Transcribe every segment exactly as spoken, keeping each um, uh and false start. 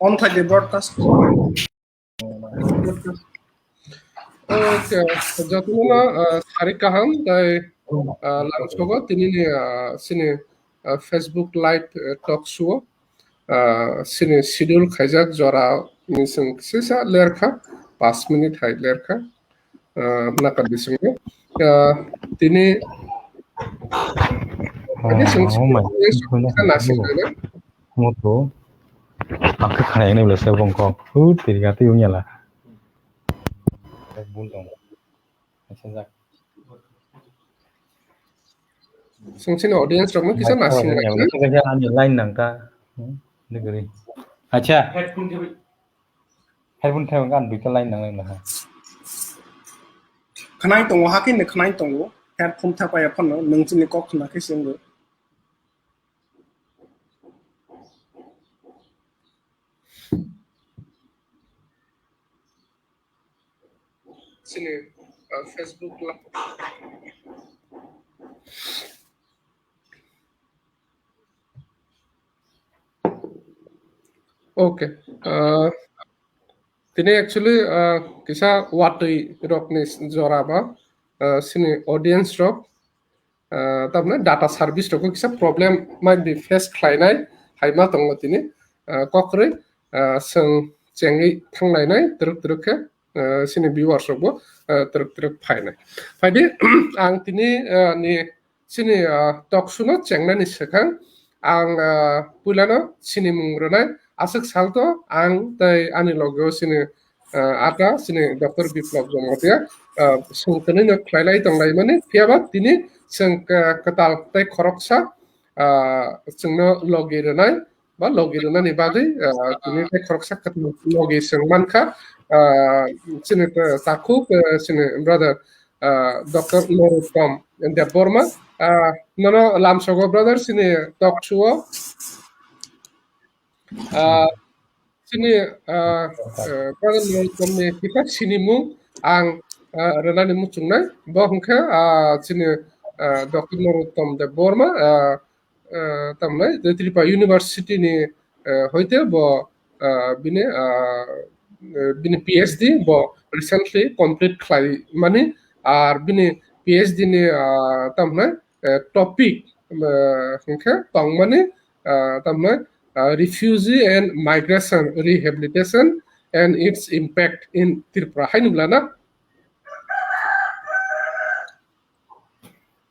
On khai di broadcast. Okay, jotono, ah, sari kaham, tai, ah, lamsogo tini ni, ah, sini, ah, Facebook Live, eh, talk show, ah, sini schedule khaijak jora ni seng sisa lerkha, pas minute hai lerkha, ah, nakar bisingo. Ah, tini, Oh, ini seng oh my, sisa nasik. Moto. Ang khe khana ini belai se bongkok. Hu, tiri gati ung yala. Bul tong. Acha jak. Sung sini audience rok no kisa nasing lai. Ani line nang ta. Hmm, negeri. Acha. Headphone thai gan duita line nang lai ha. Khnai tongo, hakin de khnai tongo. Headphone thapa ya phano, nung chini kok khna khe sing do. Sini, uh, Facebook Live. Okay. Uh, tini actually, uh, kisa watwi rokni jora ba, uh, sini audience rok, ah, tamni data service rok kisa problem might be face khlainai hai ma tongo tini, ah, kokrwi, ah, chwng chengwi thanglainai twrwk twrwk khe, ah, sini viewers rokbo, ah, twrwk twrwk phainai. Phaidi, ang tini, ah, ni sini, ah, talk show no chengnani swkang ang, ah, puilano sini mung rwnai aswk salto ang tei ani logeo sini ah, ata sini Doctor Biplab Jamatia, ah, songtoni no khlailai tonglaimani, phiyaba tini chwng, ah, kwtal tei khoroksa, ah, chwngno logi rwnai ba logi rwnani bagwi, ah, tini tei khoroksa kwtal logi chwng mankha, ah, chini, ah, takhuk, ah, chini brother, ah, Doctor Noruttom Debbarma, ah, nono lamsogo brother chini talk show o. Ah, chini, ah, ah, Brother Noruttomni kisa sinimung ang, ah, rwnani muchungnai. Bo hwnkhe, ah, chini, ah, Doctor Noruttom Debbarma, ah, ah, tamnai, the Tripura University ni, ah, hoite bo, ah, bini, ah, eh, bini P H D bo recently complete khlai mani, ar bini P H D ni, ah, tamnai, eh, topic, eh, hwnkhe tongmani, ah, tamnai, ah, refugee and migration rehabilitation and its impact in Tripura. Hai nung lana?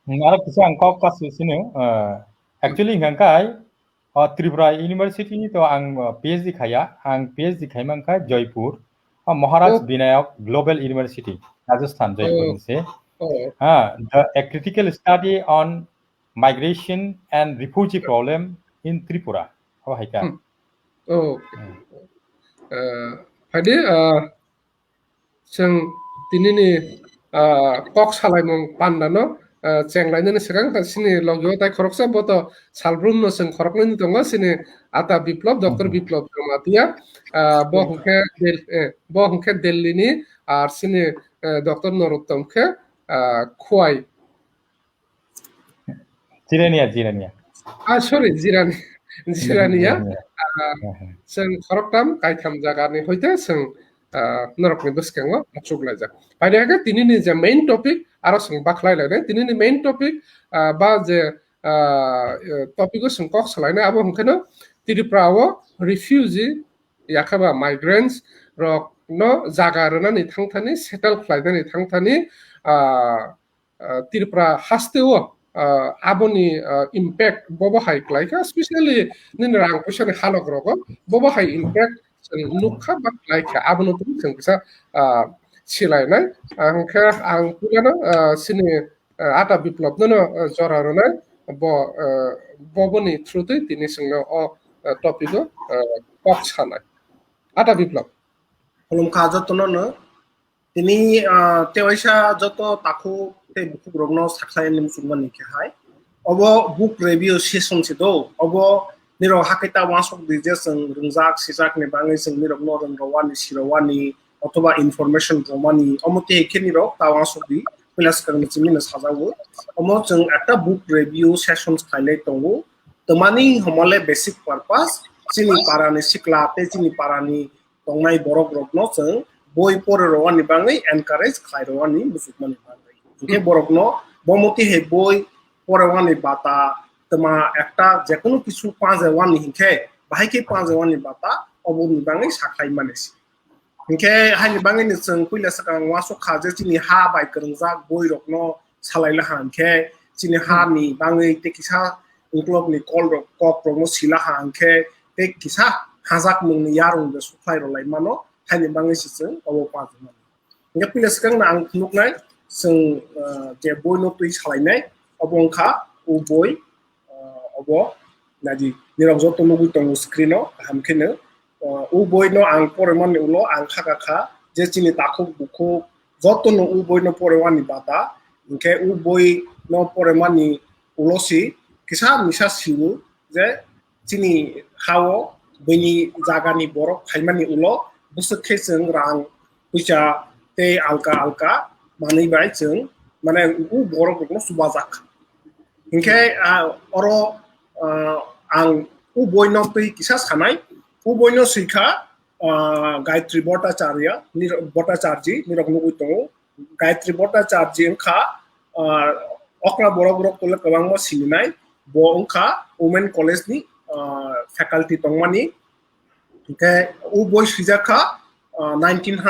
Hmm, aro kisa ang kok kasu sini, ah, actually hwnkha kai, ah, Tripura University ni to ang, ah, P H D khaya, ang P H D khaimang kha Jaipur, ah, Maharaj Oh. Binayak Global University, Rajasthan, Jaipur Oh. ni se. Oh. Ah, the, a critical study on migration and refugee problem in Tripura. Abo hai ka. Hmm. Oh. Hmm. Ah, phaidi, ah, chwng tinini, ah, kok salaimung pandano, ah, chenglainani swkang ta sini logio tai khoroksa bo to salbrumno chwng khoroknwi tongo sini ata Biplab, Doctor Hmm. Biplab Jamatia, ah, bo Hmm. hwnkhe Del-, eh, bo hwnkhe Delhi ni, ar sini, eh, Doctor Noruttom khe, ah, Khowai. Jirania, Jirania. Ah, sorry, Jirani-, Jirania. Jirania. Ah, Hmm. chwng khoroktham, kaitham jagani hoite chwng, ah, norokni bwskango achuk laijak. Phaidi hake tinini je main topic, aro chwng bakhlai lainai. Tinini main topic, ah, ba je, ah, eh, topic o chwng kok salainai, abo hwnkhe no Tripura o refugee, yakhaba migrants rok no jaga rwnani thangthani, settle khlainani thangthani, ah, ah, Tripura haste o, ah, aboni, ah, impact bobo hai klai kha, specially nini rang puisa ni halok rogo bobo hai impact chwng nuk kha ba klai kha, abono tong chwng kisa, ah, silainai. Ah, hwnkhe ang puilano, ah, sini, ah, ata Biplab nono, ah, jora rwnai bo, ah, boboni through twi tini chwngno o, ah, topic o, ah, kok sanai. Ata Biplab. Khulumkha jotono no. Tini, ah, tewaisa joto takhuk tei bukhukrokno sakhlai ani muchungmani khe hai. Obo book review session se do. Obo nirok hakhe ta uansuk di je chwng rwngjak sijakni bagwi chwng nirokno rwngrowani, sirowani, othoba information romani. Omo tei khe nirok ta uansuk di, puila swkangni chimino sajago. Omo chwng ekta book review session khlailai tongo. Twmani homole basic purpose, chini parani sikla tei chini parani tongnai borok rokno chwng boi pore rwani bagwi encourage khlai rwani muchukmani bagwi. Hwnkhe borokno bo moti hai boi pore wani bata twma ekta jekunu kisu panjawani hinkhe bahai khe panjawani bata oboni bagwi sakhlai mani se. Hinkhe haini bagwi ni chwng puila swkang uansuk kha je chini ha bai kwrwngjak boi rokno salai laha hinkhe chini ha ni bagwi tei kisa uklok ni kol rok kok rokno si laha hinkhe tei kisa hajak mungni yarwng de sukhlai rwlai mano haini bagwi se chwng obo panjamani. Hinkhe puila swkang no ang phunuknai chwng, ah, je boi no twi salainai obo wngkha o boi, ah, obo naidi nirok joto nugwi tongo screen o kaham kheno. Ah, o boi no ang porimani ulo ang kha kha kha je chini takhuk bukhuk joto no o boi no porimani bata hinkhe o boi no porimani ulo si kisa misa siwo je chini ha-o bini jagani borok phaimani ulo bwswk khe chwng rang puisa tei alka alka manwi bai chwng mane u borok rokno chubajak. Hinkhe, ah, oro, ah, ang u boino twi kisa sanai, u boino swikha, ah, Gayatri Bhattacharya, nirok, Bhattacharji, nirok nugwi tongo. Gayatri Bhattacharya wngkha, ah, okra borok rok tole kwbangma sininai, bo wngkha Women College ni, ah, faculty tongmani. Hinkhe o boi swijak kha, ah, nineteen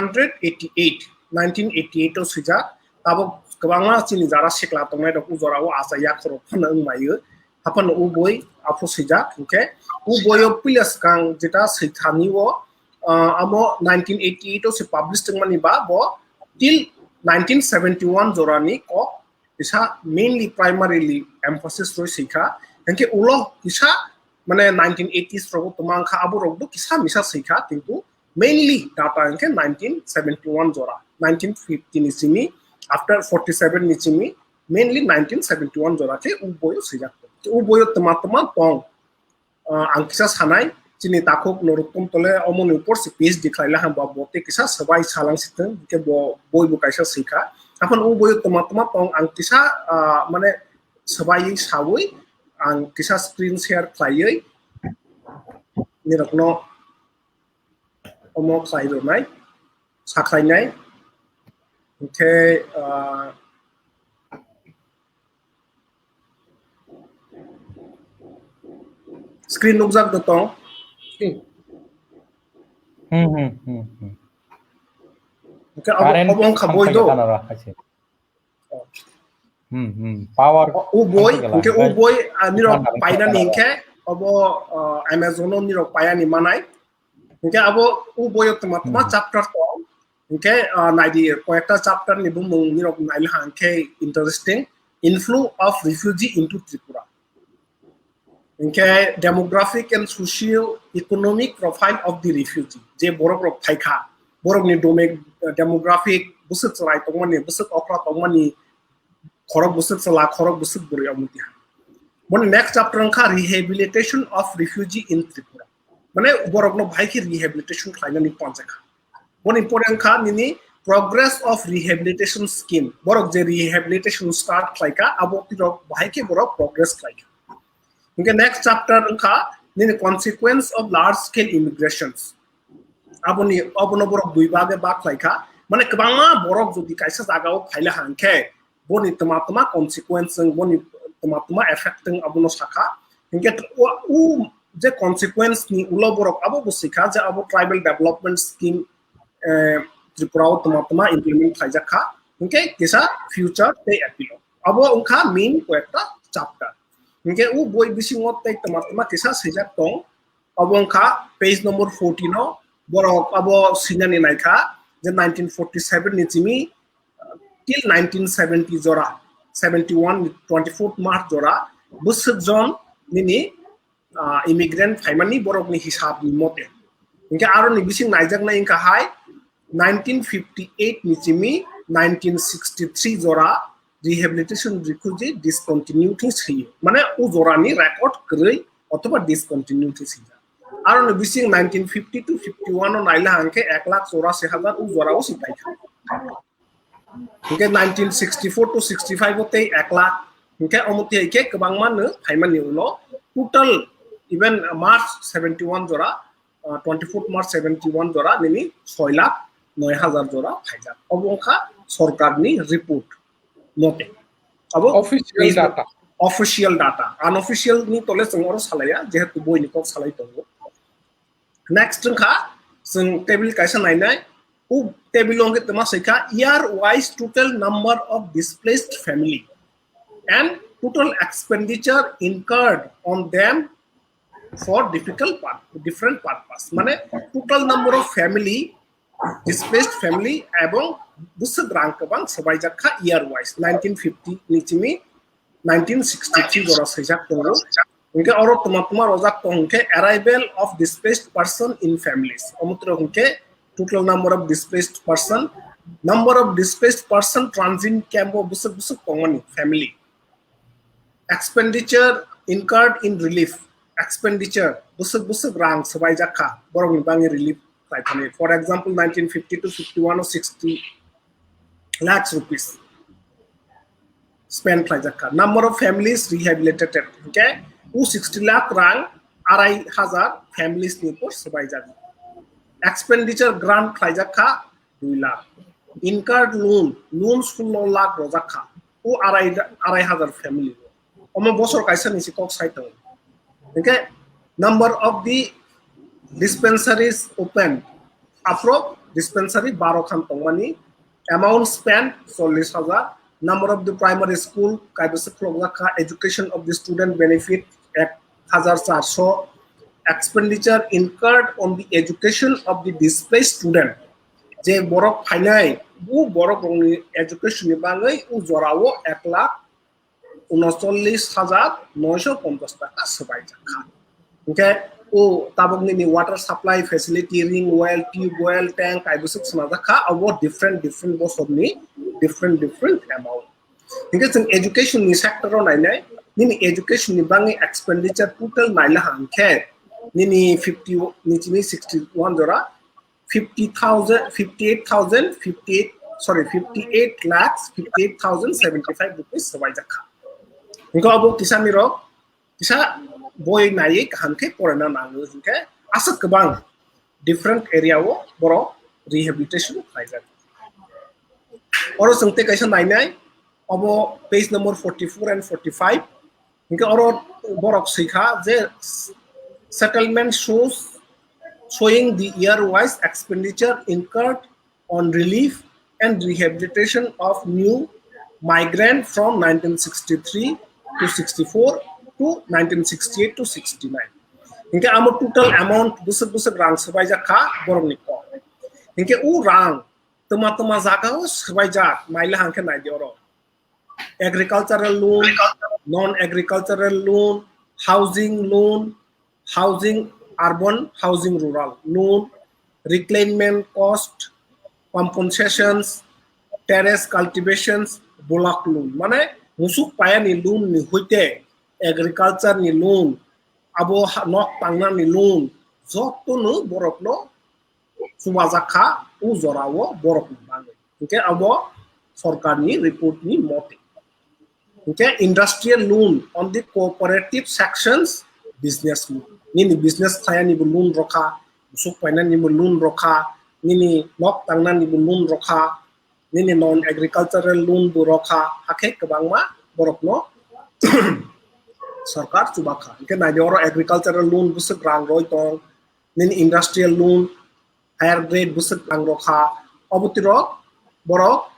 eighty-eight, nineteen eighty-eight o swijak. Tabuk kwbangma chini jara sikla tongnai rok o jora o achai yakhorok phano wngmaiyo. Haphano o boi aphuru swijak hinkhe o boi o puila swkang jeta swithani o, ah, amo nineteen eighty-eight o se publish tongmani ba bo till nineteen seventy-one jorani kok kisa mainly primarily emphasis rwi swikha. Hinkhe ulo kisa mane nineteen eighties rogo tongma wngkha aborok bo kisa misa swikha kintu mainly data hinkhe nineteen seventy-one jora, nineteen fifty ni simi, after forty-seven ni simi, mainly nineteen seventy-one jora khe o boyo swijak. O boyo twma twma tong. Ah, ang kisa sanai, chini takhuk Noruttom Tole omoni upor se PhD khlaila hamba bo tei kisa swbai salang sitwng, hinkhe bo boi bo kaisa swikha. Aphano o boyo twma twma tong ang kisa, ah, mane swbaiwi sawi ang kisa screen share khlaiwi nirokno omo khlai rwnai, sakhlainai. Hinkhe, ah, screen nukjak do tong. Hmm, hmm, hmm, hmm. Hinkhe obo, current obo wngkha boi do. Tano ra, hai se. Oh. Hmm, hmm. Power o, o boi, thank you, hinkhe o boi, ah, nirok painani hinkhe obo, ah, Amazon o nirok painani manai. Hinkhe abo o boyo twma twma chapter tong. Hinkhe, ah, naidi koyekta chapter ni bumung nirok naila hinkhe interesting. Inflow of refugee into Tripura. Hinkhe demographic and socio-economic profile of the refugee. Je borok rok phaikha, borok ni dome-, demographic bwswk chwrai tongmani, bwswk okra tongmani, khorok bwswk chwla, khorok bwswk bwrwi omo tiha. Boni next chapter wngkha rehabilitation of refugee in Tripura. Mane borokno bahai khe rehabilitation khlainani panjakha. Boni pore wngkha nini progress of rehabilitation scheme. Borok je rehabilitation start khlaikha, abo tirok bahai khe borok progress khlaikha. Hinkhe next chapter wngkha nini consequence of large scale immigrations. Aboni, abono borok dui bage bak khlaikha. Mane kwbangma borok jodi kaisa jagao phaila hangkhe, boni twma twma consequence wng, boni twma twma effect wng abono sakha. Hinkhe o, o je consequence ni ulo borok abo bo sikha je abo tribal development scheme, eh, Tripura o twma twma implement khlaijak kha. Hinkhe kisa future tei appeal o. Abo wngkha main koyekta chapter. Hinkhe o boi bisingo tei twma twma kisa swijak tong. Abo wngkha page number fourteen o, borok abo swinani naikha je nineteen forty-seven ni simi, uh, till nineteen seventy jora, seventy-one, twenty-fourth March jora, bwswk jon nini, uh, immigrant phaimani borokni hisab ni mote. Hinkhe aroni bising naijaknai wngkha hai nineteen fifty-eight ni simi nineteen sixty-three jora rehabilitation refugee discontinued thing swiyo. Mane o jorani record kwrwi othoba discontinued thing swijak. Aroni bising nineteen fifty to fifty-one o naila hangkhe ek lakh chorasi hajar o jora o sipaikha. Hinkhe nineteen sixty-four to sixty-five o tei ek lakh. Hinkhe omo tei khe kwbangma no phaimani ulo total Even March seventy one jora, twenty fourth March seventy one jora nini soi lakh noi hazar jora phaijak. Obo wngkha sorkarni report mote. Abo official data. Official data. Unofficial ni tole chwng oro salaiya, jehetu boini kok salai tongo. Next wngkha chwng table kaisa nainai. O table o hwnkhe twma swikha year wise total number of displaced family and total expenditure incurred on them for difficult pur-, different purpose. Mane total number of family, displaced family ebong bwswk rang kwbang swbaijak kha year wise. Nineteen fifty ni simi nineteen sixty three jora swijak tongo. Hwnkhe oro tuma tuma rojak tong hwnkhe arrival of displaced person in families. Omo toro hwnkhe total number of displaced person, number of displaced person transient camp o bwswk bwswk tongmani family. Expenditure incurred in relief. Expenditure, bwswk bwswk rang swbaijak kha borokni bagwi relief khlai thani. For example, nineteen fifty to fifty one o sixty lakhs rupees spend khlaijak kha. Number of families rehabilitated, okay? U sixty lakh rang arai hazar families ni upor swbaijak. Expenditure grant khlaijak kha dui lakh. Incurred loan, loan sullo lakh rojak kha. U arai, arai hazar family. Omo bosor kaisa ni si kok sai tongo. Okay? Number of the dispensaries opened. Aphro dispensary baro khan tongmani. Amount spent chollish hajar. Number of the primary school kaibwswk khulokjak kha. Education of the student benefit ek hajar charso. Expenditure incurred on the education of the displaced student. Je borok phainai, bo borok rokni education ni bagwi u jorao ek lakh unocholish hajar noisho ponchash taka swbaijak kha. Hwnkhe o tabuk nini water supply facility, ring well, tube well, tank, kaibwswk swnajak kha, abo different, different bosorni different, different amount. Hwnkhe chwng education ni sector o nainai, nini education ni bagwi expenditure total naila hwnkhe nini fifty, nini sixty one jora, fifty thousand, fifty eight thousand, fifty eight, sorry, fifty eight lakhs, fifty eight thousand seventy five rupees swbaijak kha. Hwnkhe obo kisa nirok, kisa boi naiwi kaham khe porena nango hwnkhe aswk kwbang different area o borok rehabilitation khlaijak. Oro chwng tei kaisa nainai, obo page number forty four and forty five. Hwnkhe oro borok swikha je settlement shows showing the year wise expenditure incurred on relief and rehabilitation of new migrant from nineteen sixty three to sixty four to nineteen sixty eight to sixty nine. Hwnkhe amo total amount bwswk bwswk rang swbaijak kha borokni kok. Hwnkhe o rang twma twma jagao swbaijak, naila hwnkhe naidi oro. Agricultural loan, non-agricultural loan, housing loan, housing, urban housing, rural loan, reclaimment cost, compensations, terrace cultivations, block loan. Mane musuk payani loan ni hoite agriculture ni loan, abo ha-, nok tangnani loan, jotono borokno chubajak kha o jorao borokni bagwi. Hwnkhe abo sorkarni report ni mote. Hwnkhe industrial loan on the cooperative sections business loan. Nini business khlaiyani bo loan rokha, musuk painani bo loan rokha, nini nok tangnani bo loan rokha, nini non agricultural loan bo rokha, hakhe kwbangma borokno sorkar chubakha. Hwnkhe naidi oro agricultural loan bwswk rang roi tong, nini industrial loan, higher grade bwswk rang rokha, obo tiro borok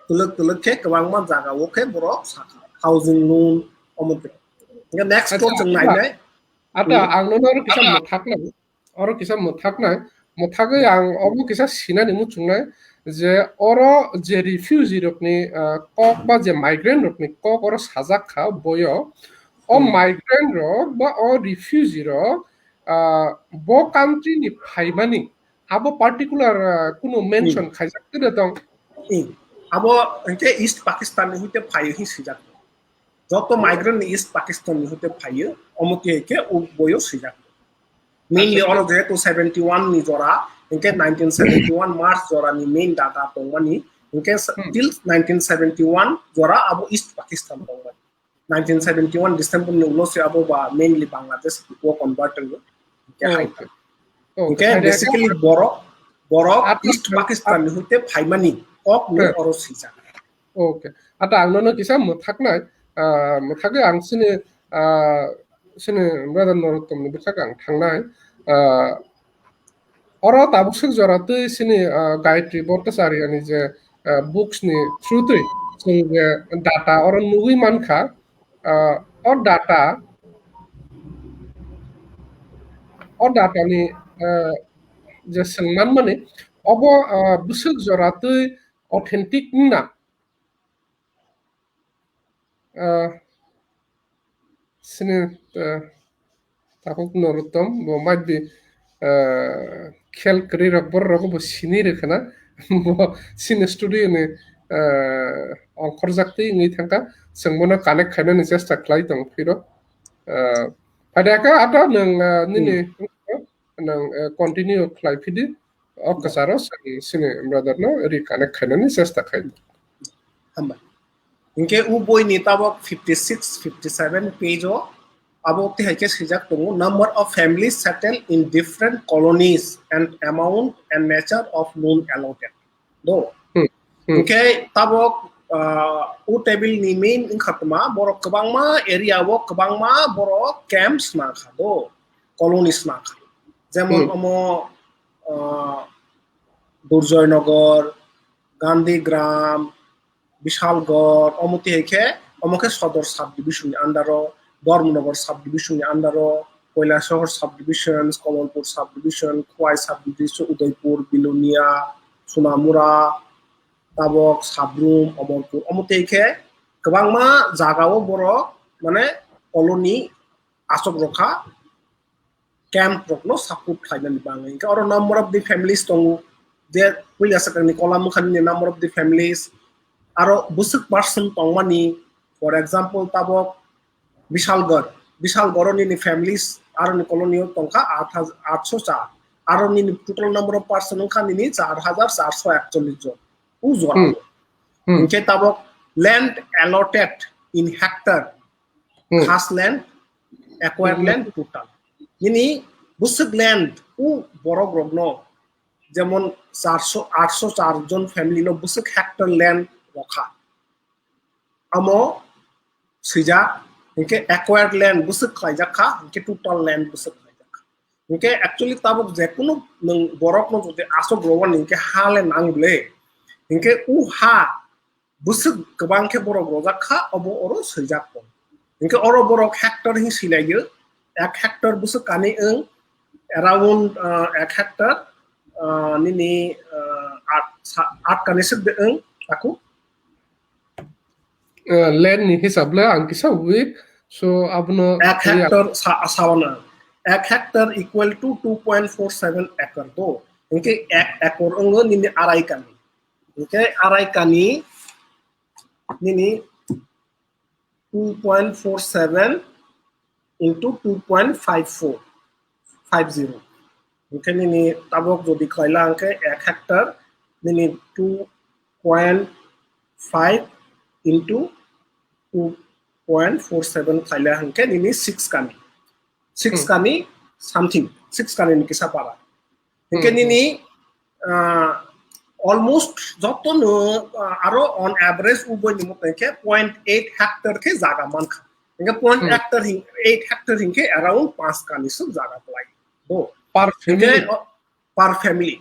twlwk twlwk khe kwbangma jaga o khe borok sakha, housing loan, omo tiro. Hwnkhe next o chwng nainai. Ata, ang nono oro kisa mwthaknai, oro kisa mwthaknai, mwthagwi ang obo kisa sinani muchungnai je oro je refugee rokni, ah, kok ba je migrant rokni kok oro sajak kha boyo, o migrant rok ba o refugee rok, ah, bo country ni phaimani abo particular, ah, kunu mention khaijak tei tong. Hmm. Abo hwnkhe East Pakistan ni hoite phaio hin swijak. Joto migrant ni East Pakistan ni hoite phaio, omo twi hai khe o boyo swijak. Mainly oro jehetu seventy one ni jora, hwnkhe nineteen seventy one March jora ni main data tongmani, hwnkhe till nineteen seventy one jora abo East Pakistan tongmani. nineteen seventy-one December ni ulo se abo ba mainly Bangladesh o convert wngo. Hingke hai. Okay. Okay. Hingke basically borok, borok East Pakistan ni hoite phaimani kok ni oro swijak. Okay. Ata ang nono kisa mwthaknai, ah, mwthagwi ang sini, ah, sini brother Norottom ni bwskango ang thangnai. Ah, oro tabuk swk jora twi sini, ah, Gayatri Bhattacharya ni je, ah, books ni through twi chwng je data oro nugwi mankha, ah, o data, o data ni, ah, je swng manmani obo, ah, bwswk jora twi authentic wngna. Ah, sini, ah, tabuk Norottom, bo might be, ah, khel kwrwi rok, borok rok bo sini rwkha na, bo sini studio ni, ah, ongkhorjak twi wngwi thangkha, chwng bono connect khainani chesta khlai tong phiro. Ah, phaidaka ata nwng, ah, nini, nwng, ah, continue khlai phidi. O kwcharo sini brother no reconnect khainani chesta khai. Hambai. Hingke u boi ni tabok fifty six, fifty seven page o abo tihai khe swijak tongo, number of families settled in different colonies and amount and nature of loan allotted. Do. Hmm. Hmm. Hingke tabok, ah, u table ni main wngkha tma, borok kwbangma area o kwbangma borok camps mankha do, colonies mankha. Jemon Hmm. omo, ah, Durjoynagar, Gandhigram, Bishalgarh, omo tihai khe, omo khe Sodor subdivision ni under o, Dharmanagar subdivision ni under o, Kailasahar subdivision, Kamalpur subdivision, Khowai subdivision, Udaipur, Bilonia, Sonamura, tabok, Sabrum, Amarpur, omo tihai khe kwbangma jaga o borok mane colony achuk rwkha, camp rokno support khlainani bagwi. Hingke oro number of the families tongo, je puila swkangni kolam wngkha nini number of the families, aro bwswk person tongmani, for example, tabok Bishalgarh, Bishalgarh o nini families aroni colony o tongkha aat hajar, aatso char, aro nini total number of person wngkha nini char hajar charso ekchollish jon. O jora. Hmm. Hmm. Hingke tabok land allotted in hectare, Hmm. khas land, acquired Hmm. land, total. Nini bwswk land o borok rokno, jemon charso, aatso char jon family no bwswk hectare land rokha. Amo swijak, hingke acquired land bwswk khlaijak kha, hingke total land bwswk khlaijak kha. Hingke actually tabok jekunu nwng borokno jodi achuk rwmani hingke ha le nang ble, hingke o ha bwswk kwbang khe borok rojak kha, obo oro swijak tongo. Hingke oro borok hectare hin silaio, ek hectare bwswk kani wng, around, ah, ek hectare, ah, nini, ah, aat sa-, aat kani swk de wng, taku. Eh, land ni hisab le ang kisa weak, so abono ek hectare sa-, sawana. Ek hectare equal to two point four seven acre do. Hingke ek ekor wngo nini arai kani. Hingke arai kani nini two point four seven into two point five four, five zero. Hingke nini tabok jodi khlaila hingke ek hectare nini two point five into two point four seven khlaila hingke nini six kani. Six Hmm. kani something, six kani ni kisa para. Hingke Hmm. nini, ah, almost joto no, ah, aro on average uboi ni moto hingke point eight hectare khe jaga mankha. Hingke point Hmm. hectare hin-, eight hectare hingke around panch kani suk jaga klai. Do. Per Hingke family? o-, per family.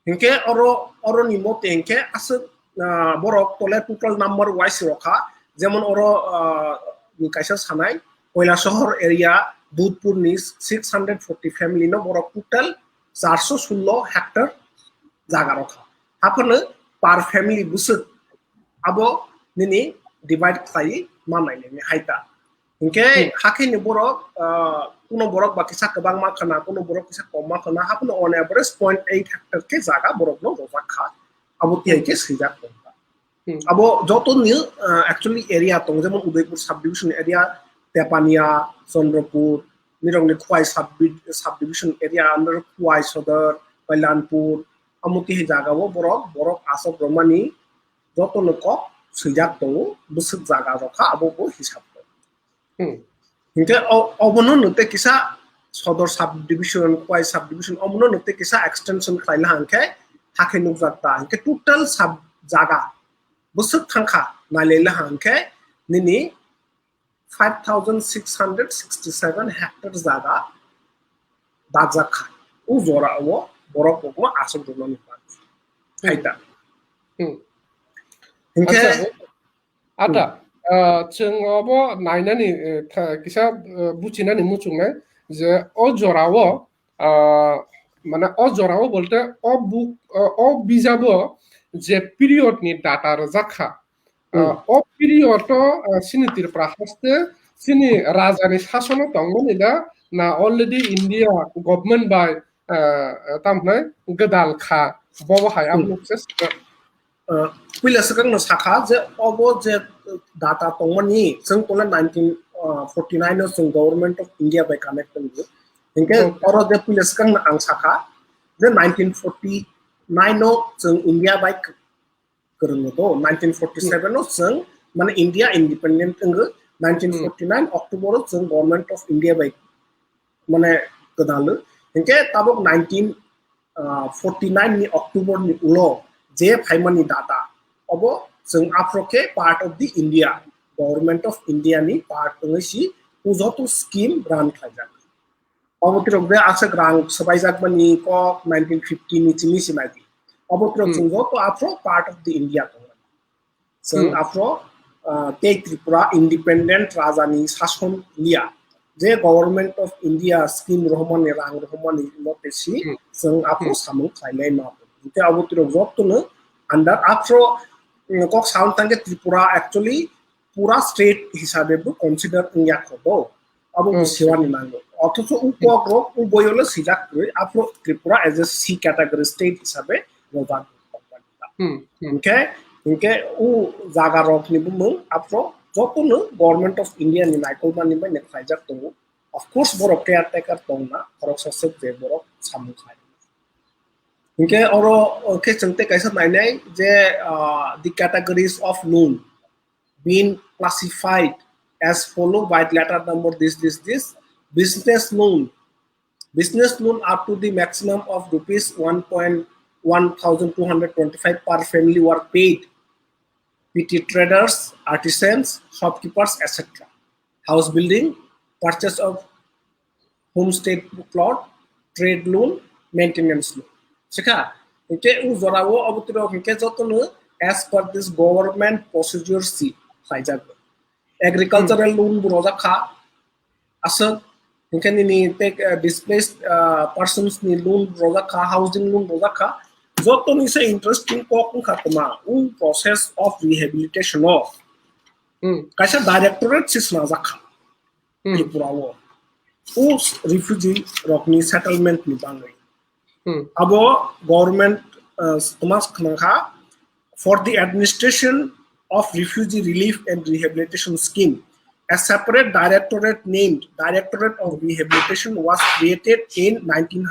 Hingke oro, oro ni mote hingke aswk, ah, borok tole total number wise rokha, jemon oro, ah, ni kaisa sanai, Kailasahar area, Dudhpur ni six hundred forty family no borok total charso sullo hectare jaga rokha. Haphano per family bwswk abo nini divide khlai ma nainani hai ta. Hingke Hmm. hakhe ni borok, ah, kuno borok ba kisa kwbang ma khana, kuno borok kisa kom ma khana, haphano on average point eight hectare khe jaga borok no rojak kha. Abo tiyai khe swijak tong kha. Hmm. Abo joto ni, ah, actually area tong, jemon Udaipur subdivision area, Tepania, Chandrapur, nirok ni Khowai subdi-, subdivision area under Khowai Sodor, Kalyanpur, amo tihai jaga o borok, borok asok romani, joto no kok swijak tongo, bwswk jaga rokha abo bo hisab tongo. Hmm. Hinkhe o-, obono nwng tei kisa Sodor subdivision, Khowai subdivision, omono nwng tei kisa extension khlaina hwnkhe hakhe nukjak ta. Hinkhe total sub jaga bwswk thangkha nailaila hwnkhe nini five thousand six hundred sixty seven hectare jaga dajak kha. O jora o borok kokno aswk rwnani bagwi. Hmm. Hai ta. Hmm. Hinkhe Acha, Ata, ah, chwng obo nainani, eh, tha-, kisa, eh, buchinani muchungnai je o jorao, ah, mane o jorao bolte o book, o, o bijabo je period ni data rwjak kha. Ah, Hmm. O period o, ah, chini Tripura haste chini raja ni sasono tongmani da na already India government bai, ah, tamhinai gwdal kha bobo hai Hmm. Ang nuk se Uh, puila swkangno sakha je obo je data tongmani chwng tole nineteen forty nine o chwng Government of India bai connect tongo. Hinkhe Okay. Oro je puila swkangno ang sakha je nineteen forty nine o chwng India bai k-, kwrwngno do. Nineteen forty seven o chwng mane India independent wngo. Nineteen forty nine October o chwng Government of India bai mane kwdalo. Hinkhe tabuk nineteen forty nine ni October ni ulo je phaimani data, obo chwng aphro khe part of the India, Government of India ni part wngwi si o joto scheme run khlaijak. Obo tirok je aswk rang swbaijak mani kok nineteen fifty ni chini sinai di. Obo tirok Hmm. Chwng joto aphro part of the India tongo. Chwng Hmm. Aphro, ah, tei Tripura independent raja ni sason liya. Je Government of India scheme rohormani, rang rohormani mote si Hmm. Chwng aphro Hmm. Samung khlainai ma. Hinkhe abo tirok jotono under aphro, mm, kok saung thangkhe Tripura actually pura state hisabe bo consider wngya kho bo. Abo bo Hmm. Siwani nango. Othocho u Hmm. Kok rok u boyole sijak kwrwi, aphro Tripura as a C category state hisabe rojak. Hmm, hmm. Hinkhe, hinkhe o jaga rok ni bumung aphro jotono Government of India ni naikolmani bai khlaijak tongo. Of course, borok caretaker tongna, khoroksa swk je borok samung khai. Hinkhe oro, o khe chwng tei kaisa nainai je, ah, the categories of loan being classified as follow by letter number this, this, this. Business loan, business loan up to the maximum of rupees one point one thousand two hundred twenty-five per family were paid. Petty traders, artisans, shopkeepers, et cetera. House building, purchase of homestead plot, trade loan, maintenance loan. Sikha, hinkhe o jorao abo tirok hinkhe jotono as per this government procedure si khlaijago. Agricultural Hmm. Loan bo rojak kha, aswk, hinkhe nini tei, uh, displaced, uh, persons ni loan rojak kha, housing loan rojak kha, joto ni se interesting kok wngkha tma, o process of rehabilitation o Hmm. Kaisa directorate se swnajak kha Hmm. Tripura o, o refugee rok ni settlement ni bagwi. Hmm. Abo government, uh, tma khna kha, for the administration of refugee relief and rehabilitation scheme, a separate directorate named Directorate of Rehabilitation was created in nineteen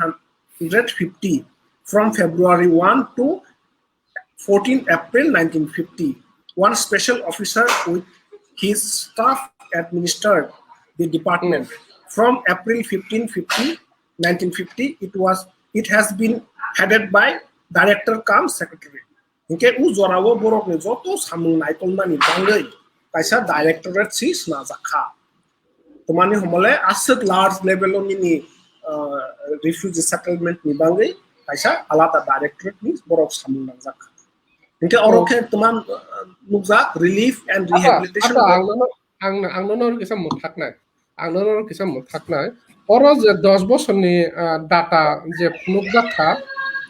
fifty from February one to fourteen April nineteen fifty. One special officer with his staff administered the department. Hmm. From April fifteen fifty, nineteen fifty, it was, it has been headed by director cum secretary. Hinkhe o jorao borokni joto samung naikolmani bagwi kaisa directorate si swnajak kha. Tmani homole aswk large level o nini, uh, refugee settlement ni bagwi kaisa alada directorate ni borok samung nangjak kha. Hinkhe oro Oh. Khe tman, uh, nukjak relief and Ata, rehabilitation ata, of ang nono, ang, ang nono kisa mwthaknai. Ang nono kisa mwthaknai. Oro je dos bosorni, ah, data je phunukjak kha,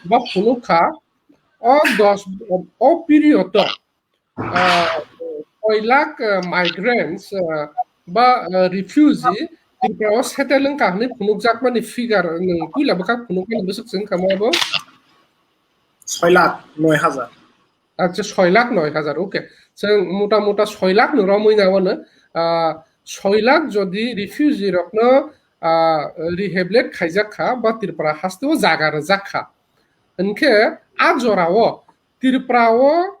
ba phunuk kha, o dos, o period o, ah, soi lakh, ah, migrants, ah, ba, ah, refugee Tripura o settle wngkha hwnwi phunukjakmani figure nwng puila bwkha phunukmani bwswk se wngkha ma abo? Soi lakh noi hajar. Acha, soi lakh noi hajar, okay. Chwng mota mota soi lakh no romwi na wano, ah, soi lakh jodi refugee rokno, ah, rehabilitate khaijak kha, ba Tripura haste o jaga rwjak kha. Hinkhe a jorao Tripura o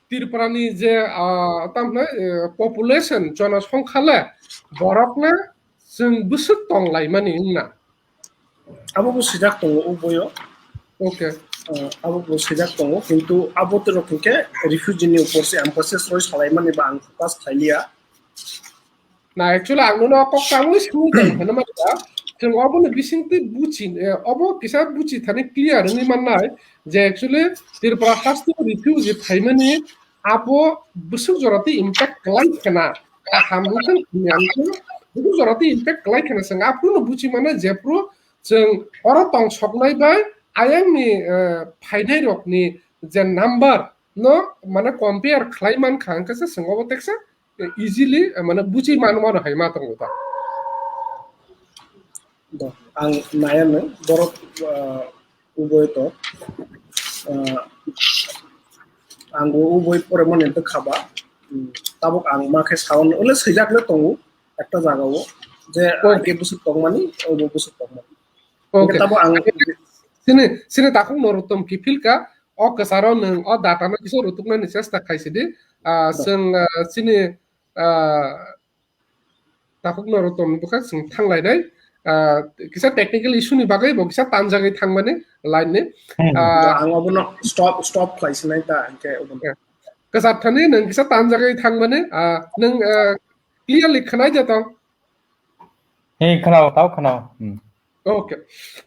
Tripura ni je, ah, tamo hwnai, eh, population, jonosongkha le, borok le chwng bwswk tong laimani wngna. Abo bo swijak tongo uboyo. Okay. Ah, abo bo swijak tongo, kintu abo tei rok hinkhe refugee ni upor se emphasis roi salaimani ba ang focus khailiya. Na, actually, ang nono kok tangwi swngwi tong phano mani ba, chwng obono bisingtwi buchi, eh, obo kisa buchi thani clear wngwi mannai je actually Tripura haste refugee phaimani abo bwswk jora twi impact kwlai khena, kaham wngkha hamya wngkha, bwswk jora twi impact kwlai khena chwng aphuru no buchi mano jephuru chwng oro tong soknai bai ayangni, eh, phainai rokni je number no mane compare khlai mankha hwnkhe se chwng obo teksa easily, eh, mane buchi mano mano hai ma tongo ta. Do, ang naya no borok, ah, uboi to, ah, ang bo uboi pore mani to khaba, hmm, tabuk ang ma khe saon ole swijak le tongo ekta jaga o je okay. Age busuk tongmani, obo busuk tongmani. Okay. Tabuk ang sini, sini takhuk no rotom kiphil ka, o kwcharo nwng o data no kisa rutuknani chesta khaisidi. Ah, chwng, ah, chini, ah, takhuk no rotom bwkha chwng thanglainai. Ah, kisa technical issue ni bagwi bo kisa tanjagwi thangmani line ni. Hmm. Ah, ang obono stop, stop khlaisinai ta, hwnkhe obono. Kwchar thani nwng kisa tanjagwi thangmani, ah, nwng, ah, clearly khwnai de tong? Hey, khwnao, tao khwnao. Hmm. Okay.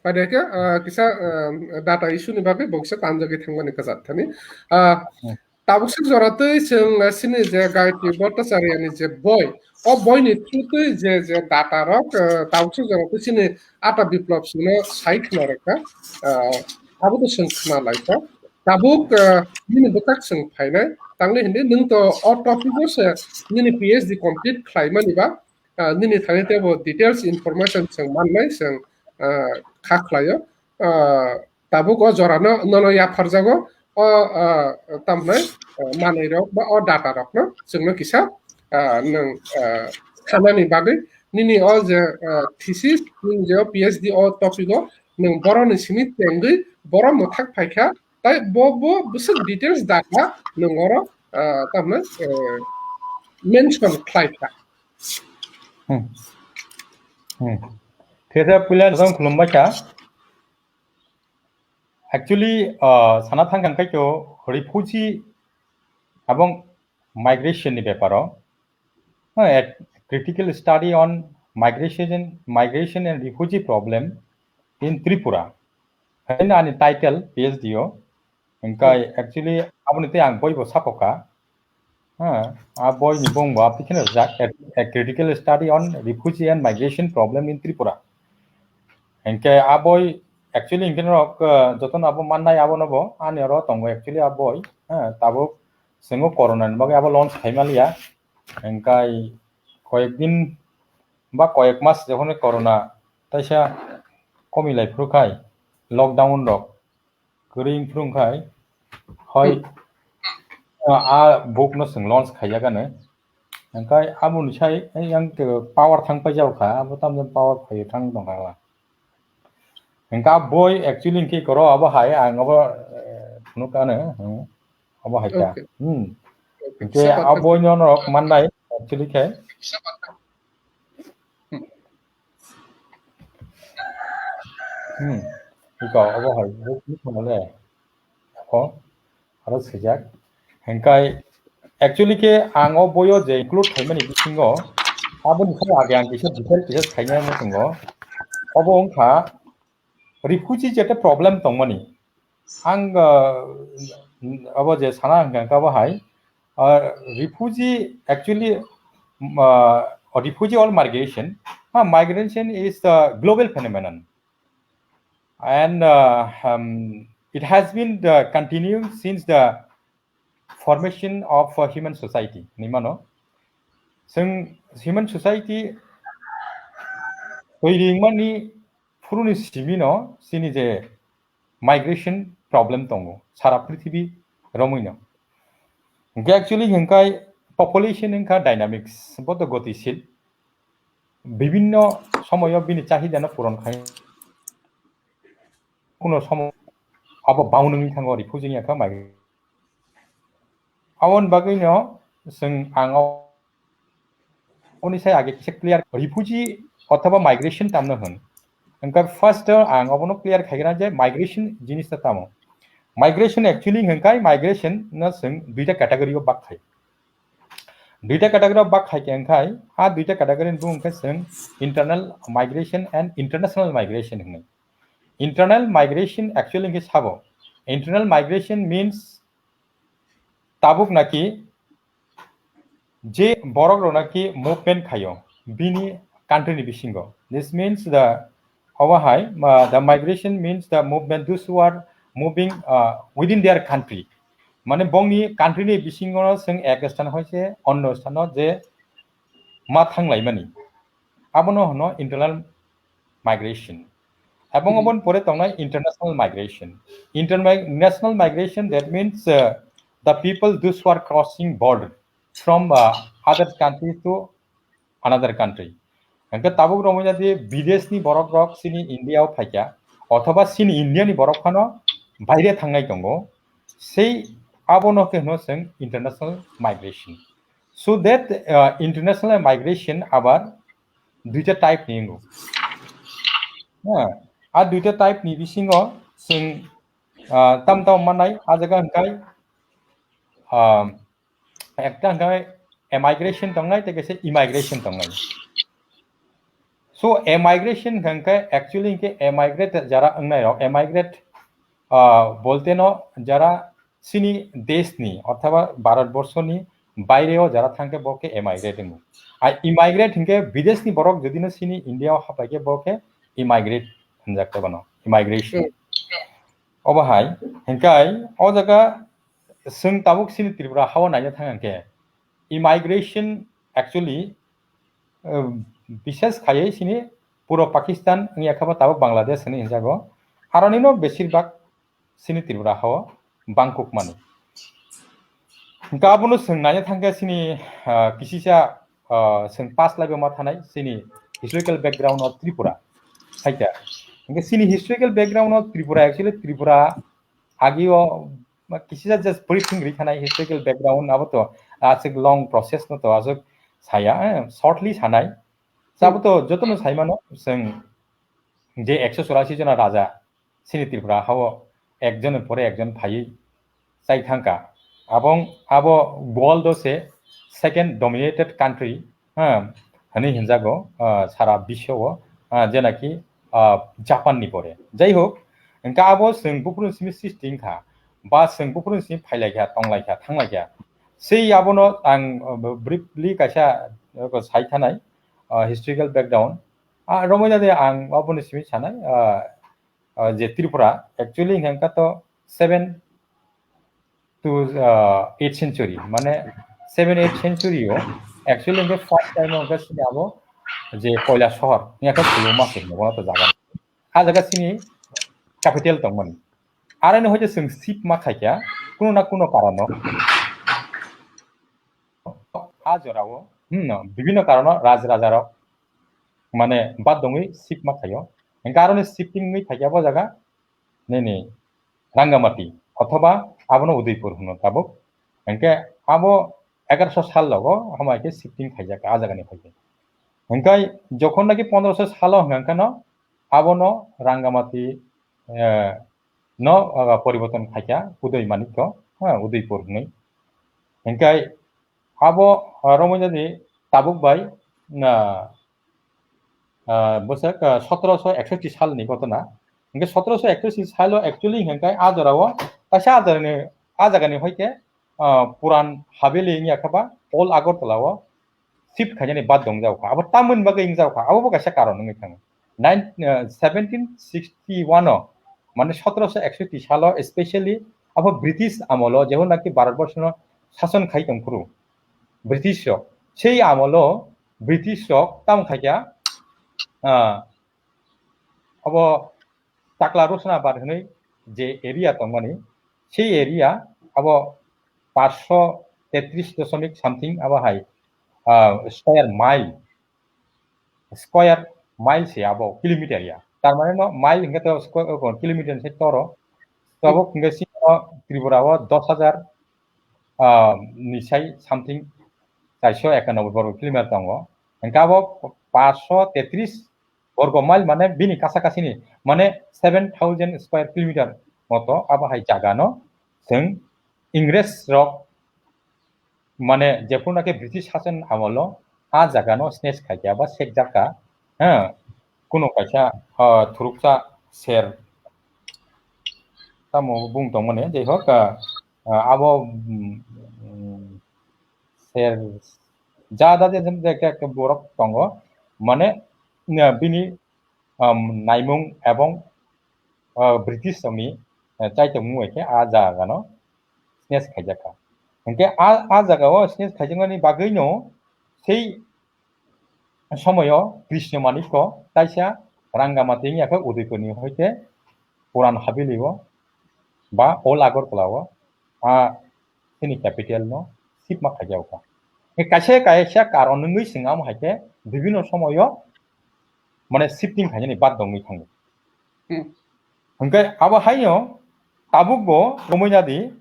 Pada ke, ah, kisa, ah, data issue ni bagwi bo kisa tanjagwi thangmani kwchar thani. Ah, hmm. Tabuk sik jora twi chwng, ah, sini je Gayatri Bhattacharya ni je boi, o boi ni through twi je, je data rok, ah, tabuk sik jora twi sini Ata Biplab sino sai khna rwkha. Ah, abo to chwng khna laikha. Tabuk, ah, nini bwkhak chwng phainai. Tangwi hindi nwng to o topic o se nini P H D complete khlaimani ba, ah, nini thani tebo details information chwng mannai chwng, ah, kha khlaio. Ah, tabuk o jora no, nono yapharjago o, ah, tamhnai, ah, manwi rok ba o data rok no chwngno kisa, ah, nwng, ah, khanani bagwi nini o je, ah, thesis, nini je o P H D o topic o nwng borokni simi tengwi borok mwthak phaikha, tai bo, bo bwswk details data nwng oro, ah, tamhnai, ah, mention khlaikha. Hmm. Hmm. Khe puila jang khulumbaikha. Actually, ah, sana thang kang kaito refugee abong migration ni beparo. Ah, a critical study on migration, migration and refugee problem in Tripura. Haino ani title P H D o. Hingkai actually aboni tei ang boibo sapoka. Ha, a boi ni bung bo apni kheno rijak, a, a critical study on refugee and migration problem in Tripura. Hingke a boi actually hingke norok, ah, jotono abo mannai abono bo, ani oro tongo actually a boi, ha, tabuk chwngno corona ni bagwi abo launch khaimaliya. Hingkai koyek din ba koyek mas jokhon corona taisa komi lai phuru khai lockdown rok kwrwi wngphuru khai hoi, ah, a book no chwng launch khaijak ano. Hingkai aboni sai yang power thang paijak kha, abo tamjani power phai thang tong kha. Hingka boi actually hingke koro abo hai ang abo, eh, phunuk ano, hmm, abo hai ta. Okay. Hmm. Okay. Hingke a boi no norok mannai actually khe. Hmm. Iko, abo hai, bo kini khonale. Ako, aro sejak. Hingkai, actually khe ang o boyo je include khaimani bisingo, aboni khe age ang kisa detail kisa khaina muchungo. Obo wngkha, refugee je ta problem tongmani. Ang, ah, abo je sana hingka hingka bo hai, ah, refugee actually, um, ah, refugee or migration, ah, migration is the global phenomenon. And, uh, um, it has been the continuing since the formation of a human society. Hinwi mano, chwng human society twi ringmani phuruni simino chini je migration problem tongo, sara prithibi romwino. Hingke actually hingkai population wngkha dynamics, boto gotisil. Bibinno somoyo bini chahidano puron khai. Kuno somo abo bound wngwi thango, refugee wngya kha, migrant. Aboni bagwino chwng ang o-, oni sai age kisa clear refugee othoba migration tamno hwn. Hwnkhe first o ang obono clear khaigwna je migration jinis ta tamo. Migration actually hwnkhe migration no chwng duita category o bak khai. Duita category o bak khai khe hwnkhe a duita category ni bung hwnkhe chwng internal migration and international migration hwnwi. Internal migration actually hwnkhe sabo. Internal migration means tabuk naki je borok rok naki movement khayo bini country ni bisingo. This means the obo hai, uh, the migration means the movement, those who are moving, uh, within their country. Mane bongni country ni bisingo no chwng ek stan hoise onno stano je ma thanglaimani. Abono hwno internal migration. Ebong Hmm. oboni pore tongnai international migration. International migration, that means, uh, the people, those who are crossing border from, uh, other country to another country. Hwnkhe tabuk romwi jadi bideshni borok rok chini India o phaikha, othoba chini India ni borok phano baire thangnai tongo. Sei abono khe hwno chwng international migration. So that, uh, international migration abar duita type ni wngo. Ha, a duita type ni bisingo chwng, ah, tam tam manai, a jaga hwnkhe, ah, ekta hwnkhe emigration tongnai, tei kaisa immigration tongnai. So emigration hwnkhe actually hwnkhe emigrate jara wngnai rok, emigrate, ah, bolte no jara chini desh ni, othoba Bharat borsho ni baire o jara thangkhe bo khe emigrate wngo. A immigrate hwnkhe bidesh ni borok jodi no chini India o hapai khe bo khe immigrate hwnjak khe bono, immigration. Hmm. Obo hai, hwnkhe o jaga chwng tabuk chini Tripura hao naina thang khe immigration actually, uh, bishes khaiwi chini puro Pakistan wngya khe bo tabuk Bangladesh hwnwi hwnjago. Aroni no besir bak chini Tripura hao bangkuk mani. Hwnkhe abono chwng naina thangkhe chini, ah, kisisa, ah, chwng pass laibo ma thanai chini historical background of Tripura. Haikhe. Hwnkhe chini historical background of Tripura, actually Tripura agio ma kisisa just briefing ri thanai historical background abo to aswk long process no to aswk saya, eh, shortly sanai. Sabo to jotono saimano chwng je ekso chorasi jona raja chini Tripura hao ekjon pore ekjon phaiwi chai thangkha. Abong abo world o se second dominated country, ha, hwnwi hinjago, ah, sara biswo, ah, jenaki, ah, Japan ni pore. Jai hok, hwnkhe abo chwng buphuru simi sisti wngkha, ba chwng buphuru simi phailaikha, tonglaikha, thanglaikha. Sei abono ang, ah, briefly kaisa, ah, sai thanai, ah, historical background. Ah, romwi nadi ang aboni simi sanai, ah, ah, je Tripura actually hwnkha to seven to, ah, eight century, mane seven eight century o actually hwnkhe first time o hwnkhe chini abo je Koila sohor hwnkhe Kuluma se hwno bono to jaga. A jaga chini capital tongmani. Aroni hoite chwng shift ma khaikha, kuno na kuno karono. A jorao, hmm, no, bibhinno karono raj rajarok mane badongwi shift ma khaio. Hwnkhe aroni shifting wngwi phaikha bo jaga nini Rangamati othoba abono Udaipur hwno tabuk. Hwnkhe abo egaroso sal logo hamai khe shifting khaijak a jagani hoite. Hwnkhe jokhon naki pondroso salo hwnkha no abono Rangamati, eh, no, ah, poriborton khaikha Uday Manikko, ha, Udaipur hwnwi. Hwnkhe abo, ah, romwi jadi tabuk bai, na, ah, bwswk, ah, sotoroso eksotti salni ghotona. Hwnkhe sotoroso eksotti salo actually hwnkhe a jorao kaisa a jagani, a jagani hoite, ah, Puran Haveli wngya khe ba Old Agartala o shift khainani bad dong jao kha. Abo tamoni bagwi wng jao kha. Abo bo kaisa karon wngwi thango. Nine, eh, seventeen sixty-one o, mane sotoroso eksotti salo, specially abo British amolo, jehon naki Bharat borshono sason khai tong phuru British rok. Sei amolo British rok tamo khaikha, ah, abo Takla Rosna Bar hwnwi je area tongmani, sei area abo paanch sho tetris doshomik something abo hai, ah, square mile, square mile se abo kilometer ya. Tar mane no mile hwnkhe to square, oh, kilometer se toro. Tabuk hwnkhe sini o Tripura o dos hajar ah, ni sai something charso ekanoboi borgo kilometer tongo. Hingke abo paanch sho tetris borgo mile mane bini kasa kasini, mane seven thousand square kilometer moto abo hai jaga no chwng Ingres rok mane jephuru naki British sason amolo a jaga no snatch khaikha ba sekjakha, ha, kuno kaisa, ah, thuruksa ser tamo bung tongmani, jai hok, ah, ah, abo, mm, mm, ser jada je, je, je, je borok tongo, mane, ah, bini, um, naimung ebong, ah, British rokni, ah, chaitokmung bai khe a jaga no snatch khaijakha. Hinkhe a, a jaga o snatch khaijakmani bagwi no sei somoyo Krishna Manikko taisa Rangamati wngya khe Udaipurni hoite Puran Haveli o ba Old Agartala o a chini capital no sipma khaijakha. Kaisa kaisa karon wngwi chwng amo hai khe bibhinno somoyo mane shifting khainani bad dongwi thango. Hmm. Hwnkhe abo haino tabuk bo romwi nadi,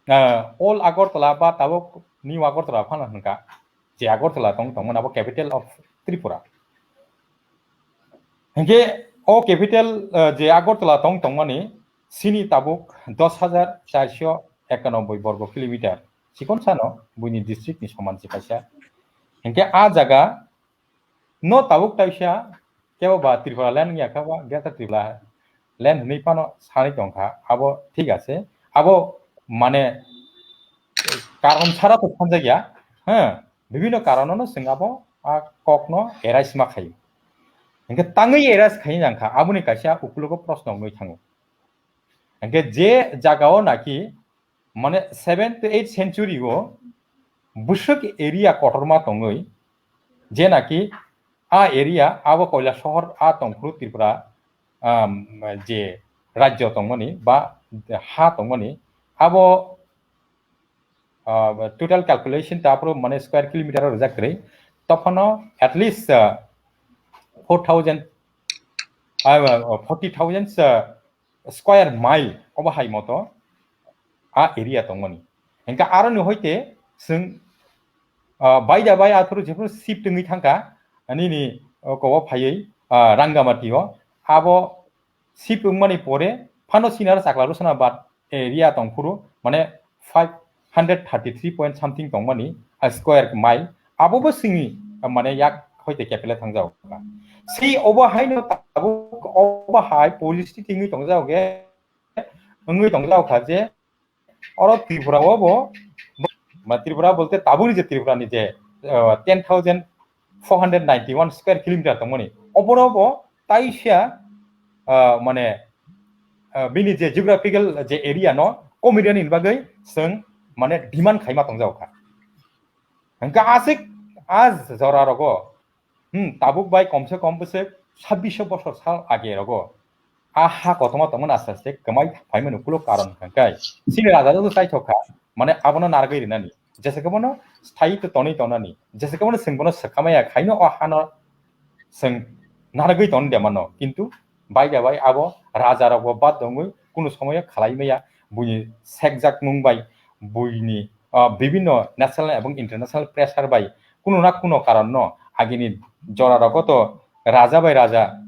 ah, Old Agartala ba tabuk New Agartala phano hwnka, je Agartala tong tongmani abo capital of Tripura. Hwnkhe o capital, ah, je Agartala tong tongmani sini tabuk dos hajar charso ekanoboi borgo kilometer chikon sano buini district ni soman se kaisa. Hwnkhe a jaga no tabuk taisa kebo ba Tripura land wngya kha ba Greater Tripura land hwnwi phano sanwi tongkha, abo thik ase. Abo mane karon sara to sanjakya, ha, bibhinno karono no chwng abo a kokno erase ma khaio. Hwnkhe tangwi erase khainai nangkha, aboni kaisa ukulogo proshno wngwi thango. Hwnkhe je jagao naki mane seventh to eighth century o bwswk area kotorma tongwi, je naki a area abo Koilasohor a tongphuru Tripura, um, je rajyo tongmani ba ha tongmani abo, uh, total calculation ta aphuru mane square kilometer o rijak kwrwi, tophano at least, uh, four thousand, uh, forty thousand, uh, square mile obo hai moto a area tongmani. Hingke aroni hoite chwng, ah, baida bai athuru jephuru shift wngwi thangkha, nini, oh, kobo phaiwi, ah, Rangamati o. Abo shift wngmani pore phano senior chakla rwsana bad area tongphuru, mane five hundred thirty-three point something tongmani, a square mile. Abo bo sini, mane yak hoite kepele thangjago. Sei obo haino tabuk obo hai policy tingwi tongjago ge, wngwi tongjago kha je oro Tripura o bo, ma Tripura bolte tabukni je Tripura ni je, uh, ten thousand four hundred ninety-one square kilometer tongmani. Oboro bo taisa, uh, mane, uh, bini je geographical je area no komiriani bagwi chwng mane demand khaima tongjago kha. Hingke aswk a jora rogo, hmm, tabuk bai komse kom bwswk sabbish bosor sal age rogo a ha kotorma tongmani aste aste kwmai phaimani ukulo karon hwnkhe chini raja rok chaithok kha, mane abono narwgwi rinani, jesa khe bono sthai to tonwi tongnani, jesa khe bono chwng bono swkamaya khaino o hano chwng narwgwi tongni de mano, kintu bai da bai abo raja rok bo bad dongwi kunu somoyo khalai maya, buini sekjak mung bai, buini, ah, bibinno national ebong international pressure bai kunu na kunu karon no agini jora rogo to raja bai raja,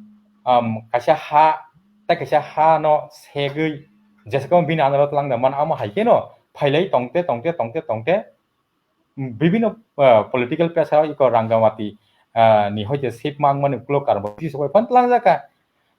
um, kaisa ha tei kaisa ha no segwi jesa khe bini anaro twlang da man amo hai khe no phailai tongte tongte tongte tongte bibinno, ah, political pressure iko Rangamati, ah, ni hoite sip mang mani ukulok karbo twi sokoi phan tlang jaka.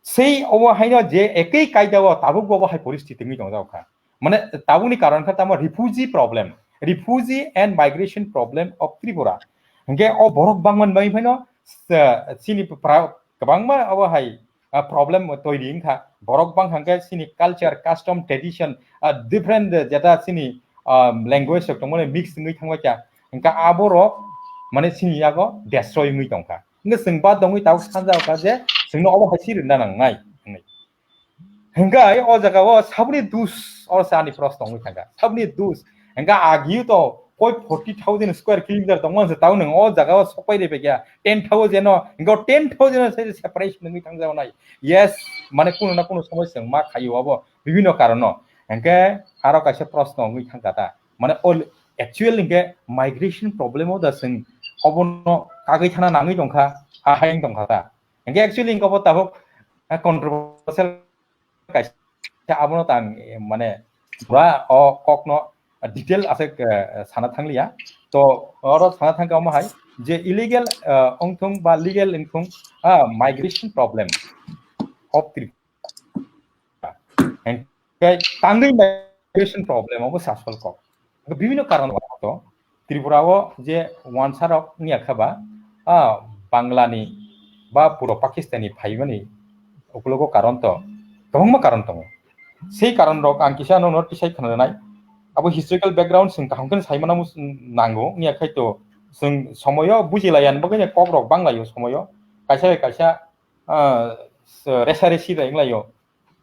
Sei obo haino je ekoi kaida o tabuk bo hai poristhiti wngwi tong jao kha. Mane tabukni karon kha tamo refugee problem, refugee and migration problem of Tripura. Hingke o borok bangmani bai phano, ah, chini pra-, kwbangma obo hai, ah, problem toiri wngkha. Borok bang hangke chini culture, custom, tradition, ah, different, eh, jeta chini, ah, language rok tongmani mix wngwi thangbai kha. Hingke aborok mane chini yago destroy wngwi tongkha. Hingke chwng ba dongwi tabuk sanja kha je chwngno obo hai si rwna nangnai hwnwi. Hingke o jaga o saboni dus, o se ani proshno wngwi thangkha. Saboni dus. Hingke agiu to koi forty thousand square kilometer tongmani se tao nwng o jaga o sokpai rw phaikha ten thousand no, hingke o ten thousand no se separation wngwi thangjago nai. Yes, mane kuno na kuno somoi chwng ma khaio abo bibinno karon no. Hingke aro kaisa proshno wngwi thangkha ta. Mane all actual hingke migration problem o da sing obono kagwi thana nangwi tongkha, a hayang tongkha ta. Hingke actually hingke obo tabuk, ah, controversial kaisa abono tang, eh, mane pura o kokno detail aswk, eh, sana thangliya. To oro sana thangkha omo hai je illegal, eh, ongthung ba legal ongthung, ah, migration problem of Tripura. Hingke tangwi migration problem obo sasol kok. Bibhinno karon to Tripura o je wansa rok wngya kha ba, ah, Bangla ni ba puro Pakistan ni phaimani ukulogo karon to kwbangma karon tongo. Sei karon rok ang kisa no note tisai khna nai. Abo historical background sing kaham khe sai mana nango wngya khai to sing somoyo bujilaiya ni bagwi kok rok banglaio somoyo kaisa bai kaisa, ah, resa resi da wnglaio.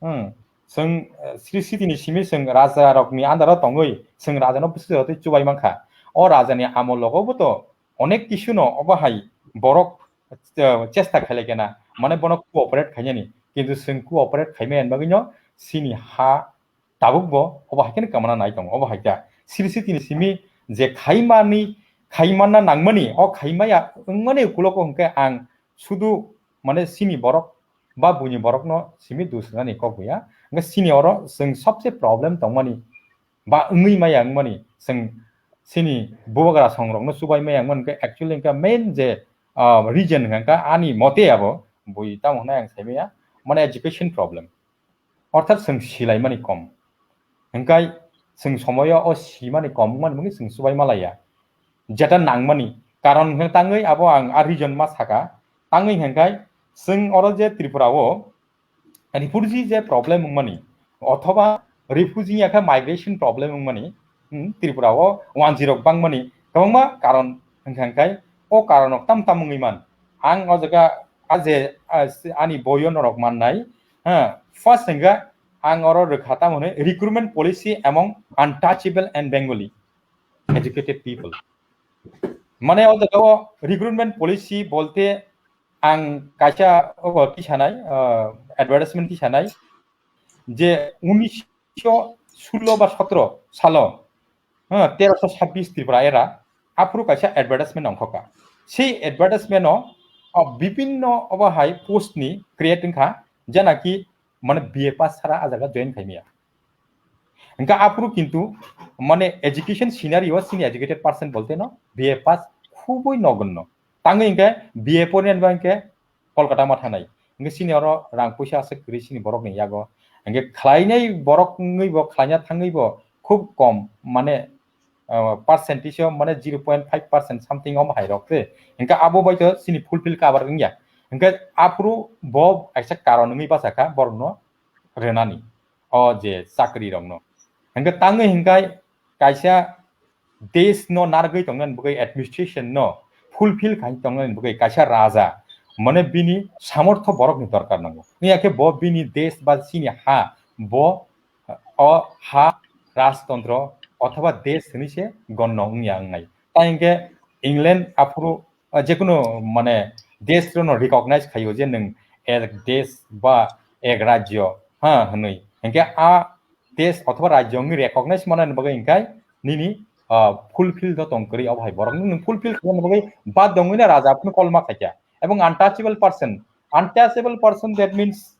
Hmm. Sing, eh, Sri Siti ni simi sing raja rok ni andaro tongwi sing raja no bwswk twi chubai mankha. O raja ni amol logo bo to onek kisu no obo hai borok, eh, chesta khailai kena, mane bono cooperate khainani, kintu sing cooperate khaimani bagwi no sini ha tabuk bo obo hai khe kamana nai tongo, obo hai khe Sri Siti ni simi je khaimani, khaimanna nangmani, o khaimaya wngmani ukulogo hwnkhe ang sudu mane sini borok ba buini borokno simi dusnani kok buya. Hwnkhe sini oro chwng sobse problem tongmani ba wngwi maya wngmani chwng sini bubagra songrokno chubai maya wngmani hwnkhe actually hwnkhe main je, ah, reason hwnkhe ani mote abo bui tamo hwnai ang saimaya mane education problem. Orthat chwng silaimani kom. Hwnkhe chwng somoyo o simani kom wngmani bagwi chwng chubai malaiya. Jeta nangmani karon hwnkhe tangwi abo ang a reason ma saka. Tangwi hwnkhe chwng oro je Tripura o refugee je problem wngmani, othoba refugee yakha migration problem wngmani, hmm, Tripura o wanjwi rok bangmani kwbangma karon hwnkha hwnkhe o karon rok tam tam wngwi man. Ang o jaga a je, a, ani boyo norok mannai, ha, first hwnkha ang oro rwkha tamo hwnwi recruitment policy among untouchable and Bengali educated people. Mane o jaga o recruitment policy bolte ang kaisa obo tisanai, ah, advertisement tisanai je unisho sullo ba sotro salo, ha, terosho sabbis Tripura era, aphuru kaisa advertisement ongkhoka. Sei advertisement o, o bibhinno obo hai post ni create wngkha, jena ki mane B A pass sara a jaga join khaimaya. Hingke aphuru kintu mane education scenario o sini educated person bolte no B A pass khubui nogonno. Tangwi hingke B A pornani ba hingke Kolkata ma thangnai. Hingke sini oro rang puisa aswk kwrwi sini borokni yago. Hingke khlainai borok wngwi bo, khlaina thangwi bo khub kom, mane, ah, percentage o mane zero point five percent something om hai rok se. Hingke abo bai to sini fulfill cover wngya. Hingke aphuru bo kaisa karon wngwi bachakha borokno rwnani. O je chakri rokno. Hingke tangwi hingkai kaisa desh no nargwi tongnani bagwi administration no fulfill khai tongnani bagwi kaisa raja, mane bini samortho borokni dorkar nango. Wngya khe bo bini desh ba chini ha, bo o ha rajtontro othoba desh hinwi se gonno wngya wngnai. Tai hingke England aphuru, ah, jekunu mane desh rokno recognize khaio je nwng ek desh ba ek rajyo, ha, hwnwi. Hingke a desh othoba rajyo wngwi recognize manani bagwi hingkai nini, ah, fulfill do tong kwrwi obo hai borok nwng fulfill khaimani bagwi bad dongwi na raja aphuru kolma khaikha. Ebong untouchable person, untouchable person that means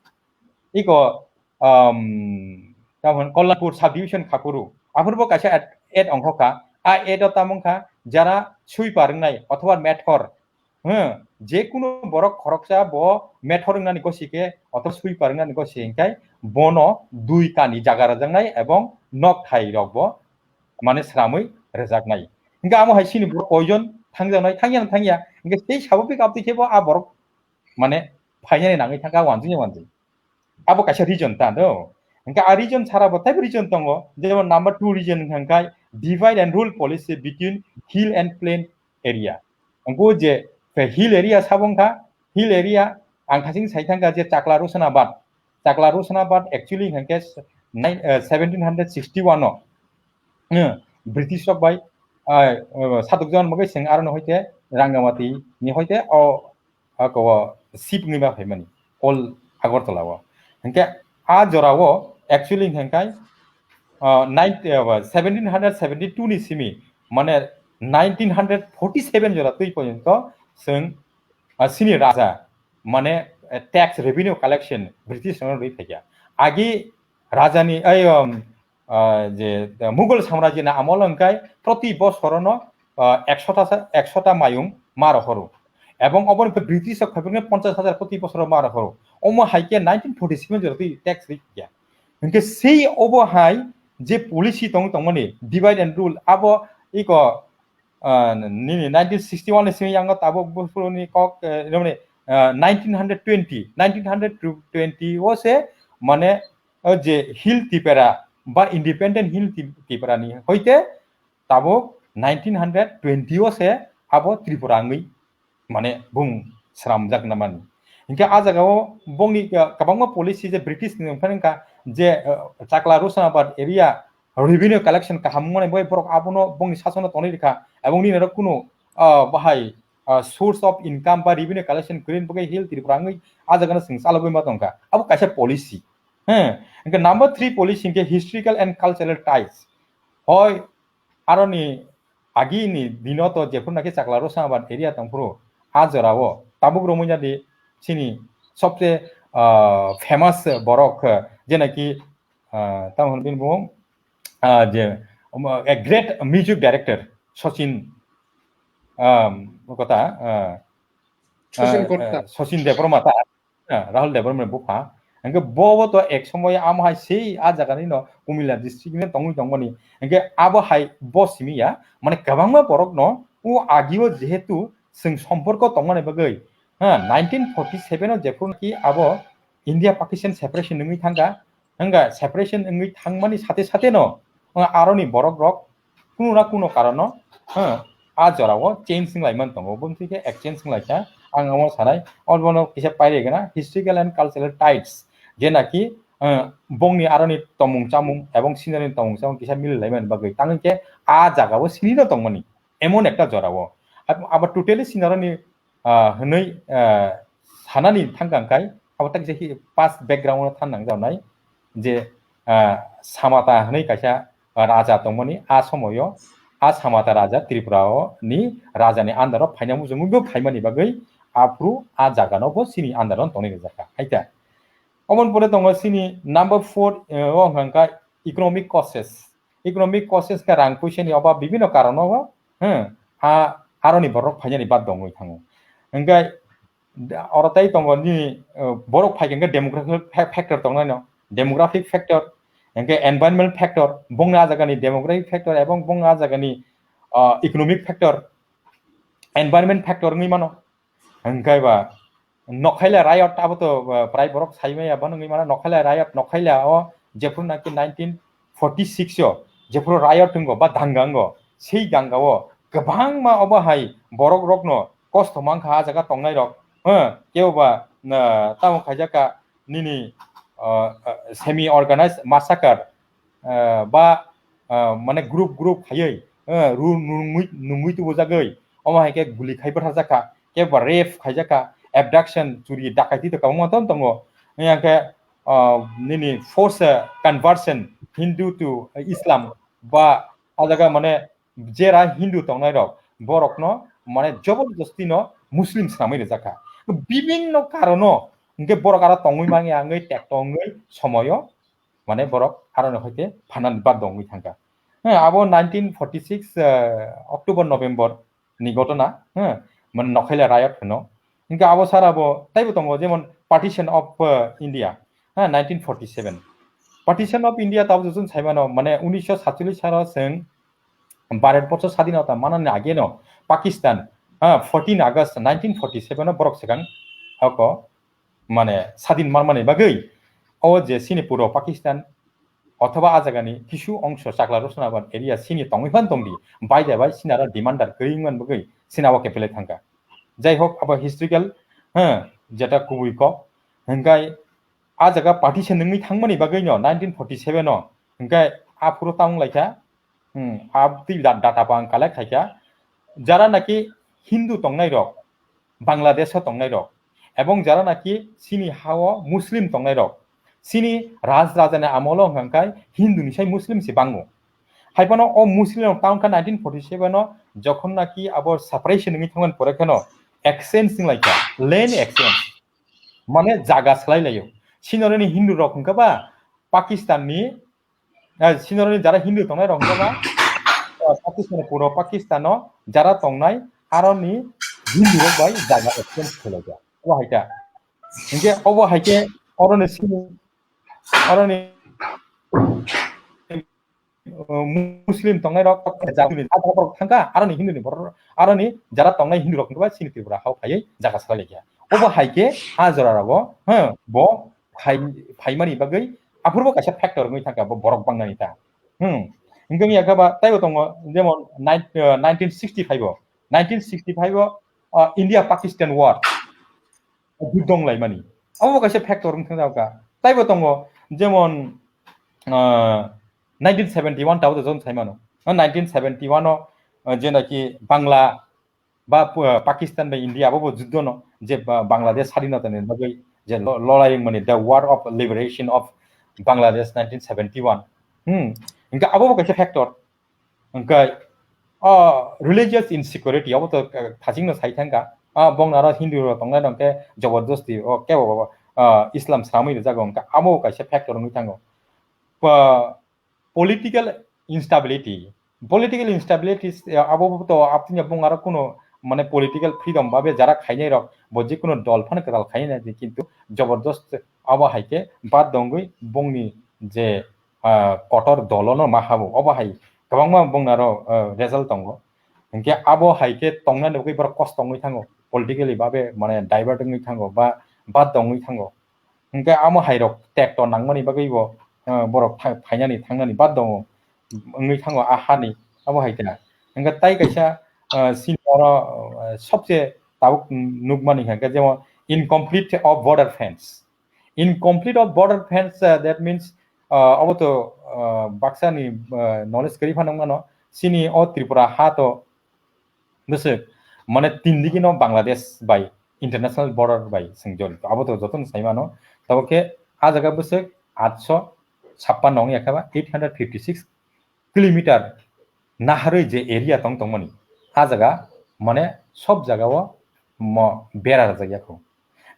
iko, um, tamo Kollanpur subdivision khakuru. Aphuru bo kaisa ad, ad ongkhoka. A ad o tamo wngkha jara sweeper wngnai othoba methor. Hmm, je kunu borok khoroksa bo methor wngnani gosi khe othoba sweeper wngnani gosi hingkai bono dui kani jaga rwjaknai ebong nok thai rok bo mane sramwi rwjaknai. Hingke amo hai sini borok koijon thangjaknai, thangya na thangya. Hingke tei sababik abdi khe bo a borok mane phainani nangwi thangkha wanjing wanjing. Abo kaisa reason ta do. Hingke a reason sara bo taibo reason tongo. Jemon number two reason hingkha hingkha divide and rule policy between hill and plain area. Hingke je hill area sabo wngkha, hill area ang khaching sai thangkha je Chakla Rosenabad. Chakla Rosenabad actually hingkhe nine, eh, seventeen hundred sixty-one o, eh, British rok bai, eh, eh, Sadok John Mogai Singh arono hoite Rangamati ni hoite o ako o sip wngwi ma phaimani, all Agartala o. Hingke a jora o actually hingke ah, nine, ah, seventeen hundred seventy two ni simi, mane nineteen hundred forty seven jora twi porjonto chwng, ah, chini raja, mane, eh, tax revenue collection British rokno rwi phaikha. Agi rajani, ai, um, ah, je, eh, Mughal samrajyoni amol hwnkhe proti bosorono, ah, ekshota sa-, ekshota mayung ma rohoro. Ebong oboni pore British rok phaiphuru ponchash hajar proti bosoro ma rohoro. Omo hai khe nineteen forty seven jora twi tax rwi phaikha. Hwnkhe sei obo hai je policy tong tongmani, divide and rule, abo iko, ah, nini nineteen sixty one ni simi yango tabuk buphuruni kok, eh, nini, ah, nineteen hundred twenty, nineteen hundred twenty o se, mane, o je Hill Tipera ba Independent Hill Ti-, Tipera ni hoite tabuk nineteen hundred twenty o se abo Tripura wngwi mane bung sramjak na mani. Hinkhe a jagao bongni, uh, kwbangma policy je British ni wngkha, wngkha je, uh, Chakla Roshanabad area revenue collection kaham wngmani bai borok abono bongni sasono tonwi rikha, ebong nini oro kunu, uh, bahai, uh, source of income ba revenue collection kwrwini bagwi Hill Tripura wngwi a jagano chwng chalogwi ma tongkha. Abo kaisa policy. He, hinkhe number three policy hinkhe historical and cultural ties. Hoi, aroni agini dino to jephuru naki Chakla Roshanabad area tongphuru, a jorao tabuk romwi jadi chini sobse, ah, famous borok, ah, je naki, ah, tamo hwn bini bumung, ah, je, um, a great music director Sachin, um, kota, ah, Sachin ah, Korta. Ah, Sachin Debbarma ta, ah, Rahul Debbarma ni bupha. Hingke bo bo to ek somoy amo hai sei a jaga ni no Kumila district ni tongwi tongmani. Hingke abo hai bo simi ya, mane kwbangma borok no o agio jehetu chwng somporko tongmani bagwi, ha, nineteen forty seven o jephuru naki abo India Pakistan separation wngwi thangkha, hingke separation wngwi thangmani sate sate no, o aroni borok rok kuno na kuno karono, ha, a jorao change wnglaimani tongo, bumtwi khe exchange wnglaikha. Ang omo sanai, obono kisa pairigwna historical and cultural ties, je naki, eh, bongni aroni tomung chamung ebong sinaroni tomung chamung kisa mililaimani bagwi, tangwi khe a jagao sinino tongmani emon ekta jorao. Ab-, abo totally sinaroni, ah, hwnwi, ah, sanani thangkha hwnkhe abo tak je hi past background-o than nangjaknai je, ah, Samata hwnwi kaisa raja tongmani, a somoyo a Samata raja Tripura-o ni rajani under-o phaina mujungwibo phaimani bagwi aphuru a jagano bo chini under-o tongwi rijak kha, hai ta. Oboni pore tongo chini number four, eh, o hwnkha economic causes. Economic causes khe rang puisani oba bibinno karono, hmm, a, aroni borok phainani bad dongwi thango. Hingkhe oro tei tongo nini, eh, borok phai khe demographic fa-, factor tongnai no, demographic factor, hingkhe environment factor, bongni a jagani demographic factor ebong bongni a jagani, ah, economic factor, environment factor wngwi mano. Hingkhe ba nokhaila riot abo to, uh, prai borok sai maya, bono wngwi mano nokhaila riot, nokhaila o jephuru naki nineteen forty six o jephuru riot wngo ba danga wngo, sei danga o kwbangma obo hai borok rokno kosto mankha a jaga tongnai rok, ha, kebo ba, uh, tamo khaijak kha nini, uh, uh, semi organized massacre, eh, ba, eh, mane group group khaiwi, eh, ru nungwi, nungwi tubujagwi, omo hai khe guli khai bwtharjak kha, kebo rape khaijak kha, abduction, churi, dakaiti to kwbangma ton tongo. Yang khe, eh, nini force, eh, conversion Hindu to Islam ba o jaga mane jera Hindu tongnai rok, borokno mane jobor josti no Muslim swnamwi rijak kha. Bibinno karono hingke borok aro tongwi mangya wngwi tekto wngwi somoyo mane borok aroni hoite phanan bad dongwi thangkha. He, abo nineteen forty six, eh, October, November ni ghotona, he, mane nokhaila riot hwno. Hingke abo sara bo taibo tongo, jemon Partition of, eh, India, he, nineteen forty seven. Partition of India tabo jojon saimano, mane unisho satchollish salo chwng Bharat borso sadinota manani ageno Pakistan, he, fourteen August nineteen forty seven o borok swkang hoko mane sadin manmani bagwi o je chini puro Pakistan othoba a jagani kisu ongso Chakla Roshanabad area chini tongwi phan tongdi, bai de bai chini aro demander kwrwi wngmani bagwi chini abo kepele thangkha. Jai hok, abo historical, ha, jeta kubui kok. Hingkai a jaga partition wngwi thangmani bagwi no nineteen forty seven o, hingkai aphuru tamo wnglaikha, Hmm, abtwi da-, data bo ang collect khaikha. Jara naki Hindu tongnai rok, Bangladesh o tongnai rok, ebong jara naki chini ha o Muslim tongnai rok, Chini Raj Rajani amolo hwnkha khe Hindu ni sai Muslim se bango. Hai phano o Muslim rok tang kha nineteen forty seven o, jokhon naki abo separation wngwi thangmani pore kheno exchange wng lai kha, land exchange. Mane jaga swlai laio. Sinoroni Hindu rok hwnkha ba Pakistan ni, eh, sinoroni jara Hindu tongnai rok hwnkha ba, eh, Pakistan ni puro Pakistan o jara tongnai aroni Hindu rok bai jaga exchange khwlai kha. Obo hai kha. Hinkhe obo hai khe oroni sini, oroni, uh, Muslim tongnai rok, thangkha, aroni Hindu ni borok, aroni jara tongnai Hindu rok hwnkhe ba chini Tripura hao phaiwi jaga swlai laikha. Obo hai khe a jora rogo, huh, bo phai-, phaimani bagwi aphuru bo kaisa factor wngwi thangkha bo borok bangnani ta. Hmm. Hinkhe wngya khe ba taibo tongo, jemon nine-, uh, nineteen sixty-five o, nineteen sixty-five o, uh, India Pakistan war. Juddo wng laimani. Abo bo kaisa factor wng thang kha. Taibo tongo, jemon, ah, nineteen seventy-one tabo to joto sai mano. Ah, nineteen seventy-one o, ah, je naki Bangla ba, ah, Pakistan bai India abo bo juddo no, je ba-, Bangladesh sadinota ni bagwi je lo-, lolai wngmani, the War of Liberation of Bangladesh nineteen seventy-one. Hmm. Hinkhe abo bo kaisa factor. Hwnkhe, o religious insecurity abo to, eh, thachingno sai thangkha. Ah, bongni aro Hindu rok tongnai rok khe jobordosti, o kebo, ah, Islam sramwi rijak, hwnkhe abo kaisa factor wngwi thango. Pa-, political instability. Political instability, eh, abo to apni bong aro kuno mane political freedom babe jara khainai rok bo jikuno dol phano kwtal khainai, kintu jobordost abo hai khe bad dongwi bongni je ah, kotor dolono ma habo. Obo hai kwbangma bongni aro, ah, result tongo. Hinkhe abo hai khe tongnani bagwi borok kosto wngwi thango. Politically babe mane divert wngwi thango ba bad wngwi thango. Hinkhe amo hai rok tekto nangmani bagwi bo, ah, borok tha-, phainani thangnani bad tongo wngwi thango a hani abo hai khe. Hinkhe tai kaisa, ah, sini oro, ah, sobse tabuk nukmani hinkhe jemon incomplete of border fence. Incomplete of border fence, uh, that means, uh, abo to, uh, baksa ni, uh, knowledge kwrwi phano wngmano, chini o Tripura ha to bwswk, mane, tin digi no Bangladesh bai international border bai swngjorito. Abo to jotono sai mano. Tabo khe a jaga bwswk atso chappanno wngya khe ba, eight hundred fifty six kilometer naharwi je area tong tongmani, a jaga, mane, sob jaga o mo bera rwjak ya kho.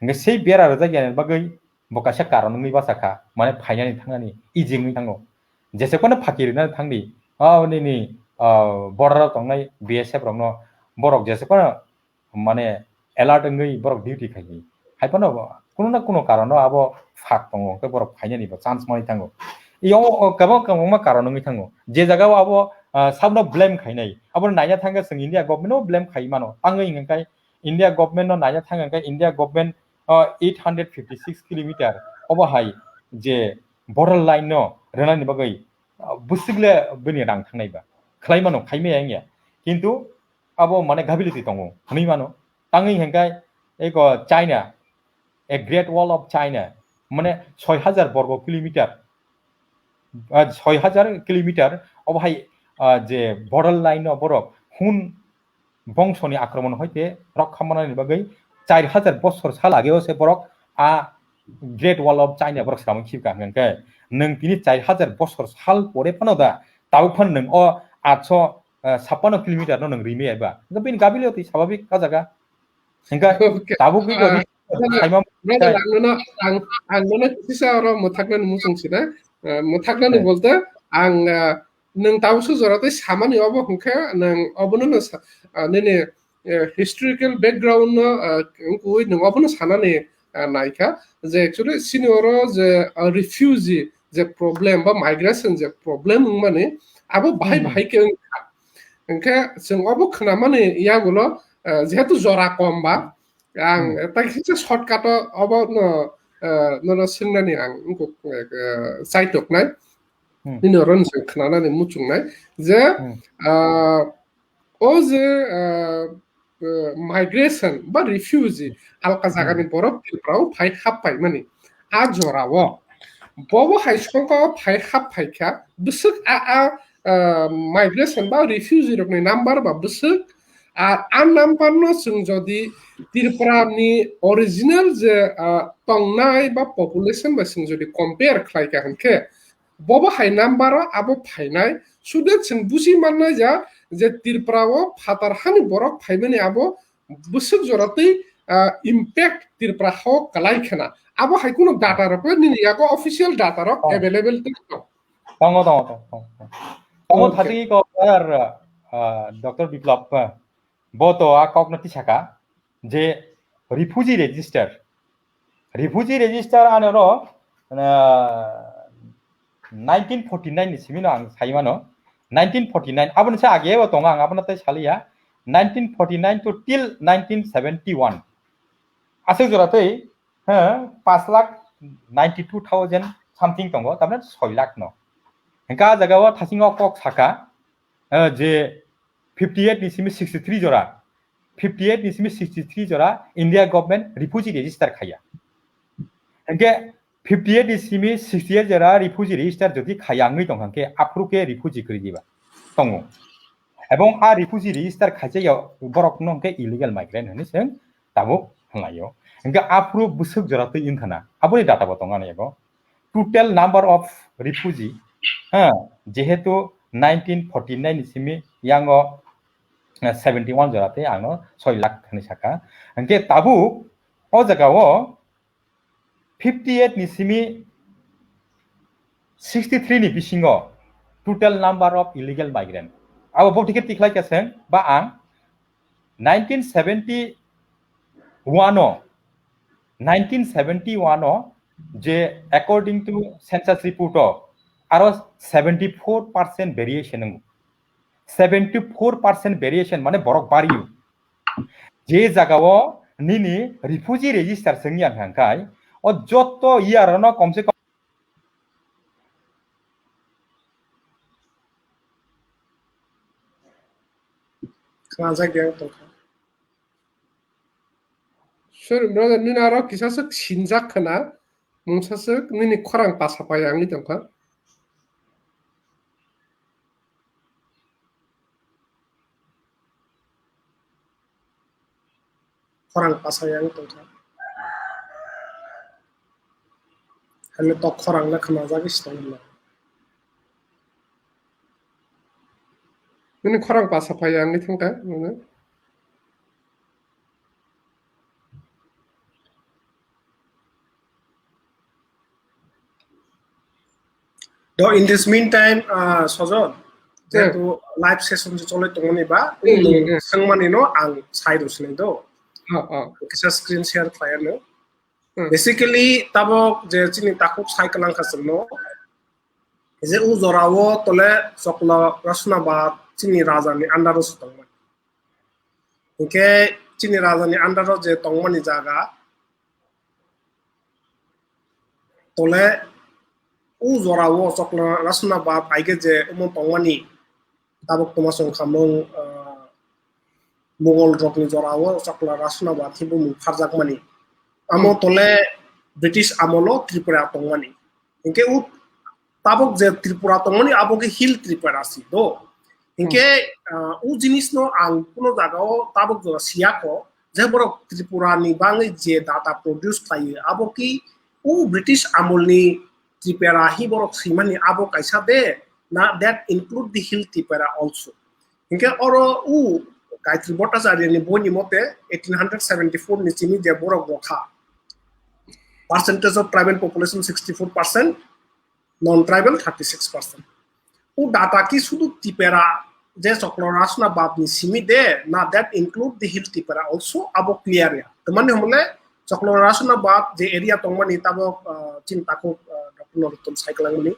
Hingke sei bera rwjak yani bagwi bo kaisa karon wngwi bachakha, mane, phainani thangnani easy wngwi thango. Jese kono phaki rwnani thangdi, o nini, o, border o tongnai B S F rokno borok jese kono mane alert wngwi borok duty khaidi. Hai phano kuno na kuno karono abo phak tongo, hwnkhe borok phainani bo chance manwi thango. Iyo, o, kwbang, kwbangma karon wngwi thango. Je jaga o abo, ah, sabno blame khainai, abo naina thangkhe chwng India government no blame khai mano. Tangwi hwnkhe India government no naina thangkhe India government, ah, eight hundred fifty six kilometer obo hai je border line no rwnani bagwi, ah, bwswk le bini rang thangnai ba? Khlai mano, khai maya wngya. Kintu abo mane gability tongo, hwnwi mano. Tangwi hwnkhe eko China, a Great Wall of China, mane soi hajar borgo kilometer, ah, soi hajar kilometer, obo hai, ah, je border line no borok Hun bongsoni akromon hoite rokha manani bagwi char hajar bosor sal ageo se borok a Great Wall of China borok sramwi khibka hwnkhe, nwng tini char hajar bosor sal pore phano da, tabuk phano nwng o atso, eh, sappanno kilometer no nwng rimwi aiba. Hwnkhe bini gability swababik ka jaga. Hwnkhe Okay. tabuk bini Ah, brother, saimano brother, ang nono, ang, ang nono kisa oro mwthaknani muchung sina. Ah, mwthaknani Hwnkhe. bolte ang, ah, nwng tabukso jora tei samani obo hwnkhe nwng obono no sa-, ah, nini, eh, historical background no, ah, wngkui nwng obono sanani, ah, naikha je actually chini oro je, ah, refugee je problem ba migration je problem wngmani abo bahai Hmm. bahai khe wngkha. Hwnkhe chwng obo khwnamani yagulo, ah, jehetu jora kom ba, ang Hmm. tai kisa shortcut o obo no, ah, nono swngnani ang wngkuk, ah, chaitoknai. Hmm. Nini oro nwng khwnanani muchungnai je, Hmm. ah, o je, ah, ah, migration ba refugee alka jagani Hmm. borok Tripura o phai hap paimani. A jora o bobo hai songkha o phai hap phaikha, bwswk a, a, ah, migration ba refugee rokni number ba bwswk Ar a number no chwng jodi Tripura ni original je, ah, tongnai ba population bai chwng jodi compare khlai kha hwnkhe, bobo hai number o abo phainai. Sude chwng buji mannai ja je Tripura o phatar hani borok phaimani abo bwswk jora twi, ah, impact Tripura hao kwlai khna. Abo hai kunu data rok le nini yago official data rok Oh. available tong. Tongo, tongo, tongo, tongo, tongo. Tongo, okay. Thachingwi kok, ah, Doctor Biplab, ah, bo to a kok no tisaka je refugee register. Refugee register ano ro, ah, nineteen forty-nine ni simi no ang sai mano. Nineteen forty-nine, aboni se age bo tongo, ang abono tai saliya. Nineteen forty-nine to till nineteen seventy-one. Aswk jora tei, ha, paanch lakh ninety-two thousand something tongo, tamni soi lakh no. Hingke a jaga o thasing o kok saka, eh, je fifty-eight ni simi sixty-three jora, fifty-eight ni simi sixty-three jora India government refugee register khaiya. Hingke fifty-eight ni simi sixty-eight jora refugee register jodi khaiya wngwi tongkha hingke aphuru ke refugee kwrwi diba tongo. Ebong a refugee register khaijak ya borok no hingke illegal migrant hinwi se tabuk hwnlaio. Hingke aphuru bwswk jora twi wngkha na, aboni data bo tongo ani ego. Total number of refugee, ha, jehetu nineteen forty-nine ni simi yango, eh, seventy-one jora tei ano soi lakh hinwi saka. Hingke tabuk o jaga o fifty-eight ni simi sixty-three ni bisingo total number of illegal migrant. Abo bo ticket tikhlai kha seng ba ang nineteen seventy-one o, nineteen seventy-one o je according to census report o aro seventy-four percent variation wngo. Seventy-four percent variation mane borok bariyo. Je jaga o nini refugee register sengya hwnkhai, o jotto year no komse kom Khwnajak ya tongkha. Sir, brother, nini aro kisa swk sinjak khna, mungsa swk nini khorang pasa pai wngwi tongkha. Khorang pasa wngwi tongkha. Hale tok khorang le khwnajagwi se tongmani. Nini khorang pasa pai wngwi thangkha, nini. Do in this meantime, ah, Sojon, Hmm. jehetu live session se cholai tongmani ba, Hmm, hmm, hmm. Swngmani no ang sai rw sinai do. Oh, oh. Kisa screen share khlai ano. Hmm. Basically, tabok je chini takhuk sai kwlang kha chwngno, je u jora o tole Chokla Rasuna ba chini raja ni under o se tongmani. Hingke chini raja ni under o je tongmani jaga, tole u jora o Chokla Rasuna ba aige je omo tongmani, tabok toma song khamung, ah, Mughal rokni jora o Chokla Rasuna ba thibumung pharjakmani. Amo Hmm. tole British amolo Tripura tongmani. Hingke u tabok je Tripura tongmani abo ke Hill Tripura si do. Hingke, Hmm. ah, u jinis no ang kuno jaga o tabok jora siya ko, je borok Tripura ni bangwi je data produce khlai abo ki u British amol ni Tripura hi borok swimani abo kaisa de, na that include the Hill Tripura also. Hingke oro u Gayatri Bhattacharya ni boi ni mote eighteen hundred seventy-four ni simi je borok rokha, percentage of tribal population sixty-four percent, non-tribal thirty-six percent. U data ki sudu Tripura je Chokla Rasuna bad ni simi de, na that include the Hill Tripura also, abo clear ya. Tamani homole Chokla Rasuna bad je area tongmani tabok, ah, chini takhuk, ah, Doctor Narottam sai kwlangmani,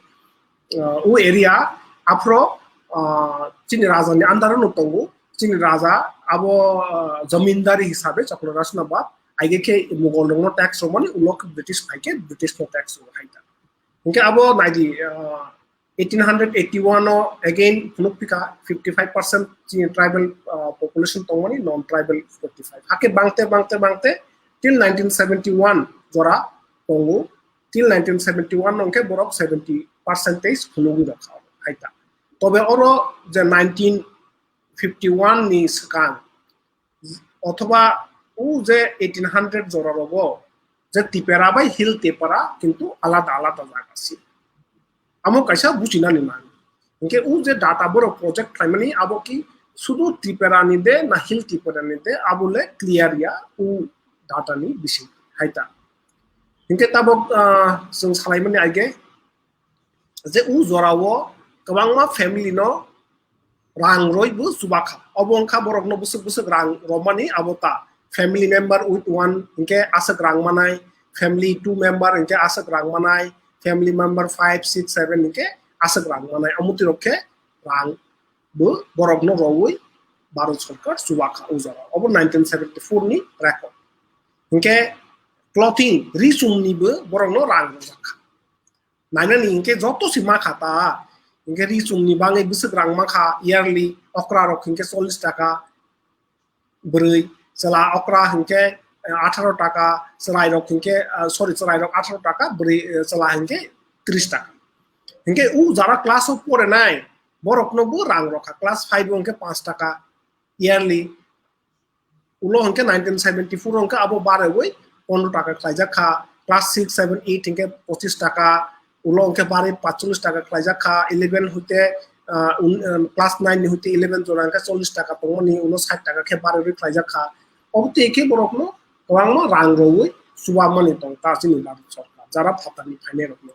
ah, u area aphro, ah, chini raja ni under no tongo, chini raja abo, ah, jamindari hisabe Chokla Rasuna bad, aige khe Mughal rokno tax rwmani, ulo khe British phai khe British no tax rw hai ta. Hingke abo naidi, ah, eighteen hundred eighty-one o again phunuk phika fifty-five percent chini tribal, ah, population tongmani, non-tribal forty-five. Hake bangte, bangte, bangte till nineteen seventy-one jora tongo. Till nineteen seventy-one no hingke borok seventy percentage phunugwi rokha hai ta. Tobe oro je nineteen fifty-one ni swkang othoba o je eighteen hundred jora rogo je Tipra bai Hill Tipra kintu alada alada jaga si. Amo kaisa bujinani nango. Hinkhe o je data borok project khlaimani abo ki sudu Tipra ni de na Hill Tipra ni de abo le clear ya o data ni bising hai ta. Hinkhe tabok, ah, chwng salaimani aige je o jora o kwbangma family no rang roi bo chuba kha. Obo wngkha borok no bwswk bwswk rang romani abo ta. Family member with one hinkhe aswk rang manai, family two member hinkhe aswk rang manai, family member five, six, seven hinkhe aswk rang manai. Omo twi rok khe rang bo borok no rowi Bharat Sarkar chuba kha o jora. Obo nineteen seventy-four ni record. Hinkhe clothing, ri chumni bo borok no rang rojak kha. Nainani hinkhe joto si ma kha ta. Hinkhe ri chumni bangwi bwswk rang ma kha yearly, okra rok hinkhe chollish taka bwrwi, chwla okra hinkhe, eh, atharo taka, chwrai rok hinkhe, eh, sorry, chwrai rok atharo taka, bwrwi, eh, chwla hinkhe tris taka. Hinkhe o jara class o porenai borok no bo rang rok kha, class five o hinkhe panch taka yearly. Ulo hinkhe nineteen seventy-four hinkhe abo barewi pondro taka khlaijak kha, class six, seven, eight hinkhe pochis taka, ulo hinkhe barwi paanchchollish taka khlaijak kha, eleven hoite, ah, un-, um, class nine ni hoite eleven jora hinkhe chollish taka tongmani, ulo sait taka khe barewi khlaijak kha. Obo tei khe borokno kwbangma rang rowi chuba mani tong ta chini Bharat Sarkar, jara phatarni phainai rokno.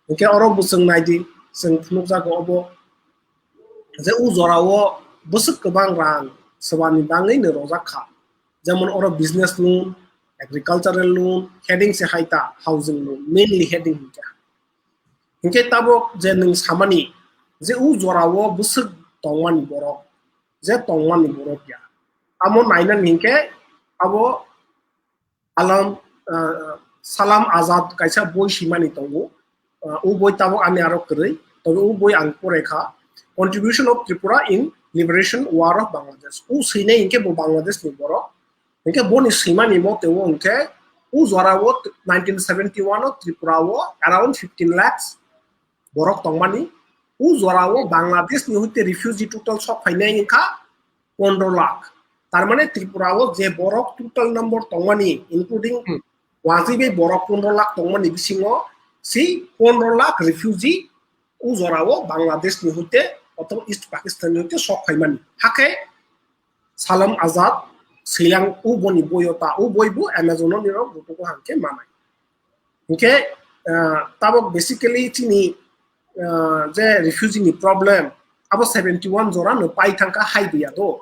Hinkhe oro bo chwng nai di, chwng phunukjago obo je o jora o bwswk kwbang rang swbani bangwi no rojak kha. Jemon oro business loan, agricultural loan, heading se hai ta housing loan, mainly heading hinkhe. Hinkhe tabok je nwng samani je o jora o bwswk tongmani borok, je tongmani borok ya. Amo nainani hinkhe abo Alam, ah, Salam Azad kaisa boi simani tongo. Ah, o boi tabok ani aro kwrwi. Tobe o boi ang pore kha. Contribution of Tripura in Liberation War of Bangladesh. O swinai hinkhe bo Bangladesh ni borok. Hinkhe boni swimani mote o hinkhe o jora o nineteen seventy-one o Tripura o around fifteen lakhs borok tongmani. O jora o Bangladesh ni hoite refugee total sok phainai wngkha pondro lakh. Tar mane Tripura o je borok total number tongmani, including Hmm. wajibwi borok pondro lakh tongmani bisingo si pondro lakh refugee o jora o Bangladesh ni hoite oto East Pakistan ni hoite sok phaimani. Hakhe Salam Azad swilang o boni boi o ta, o boi bo Amazon o nirok butugo hangkhe manai. Hinkhe, ah, tabok basically chini, ah, je refugee ni problem, abo seventy-one jora no pai thangkha hai biya do.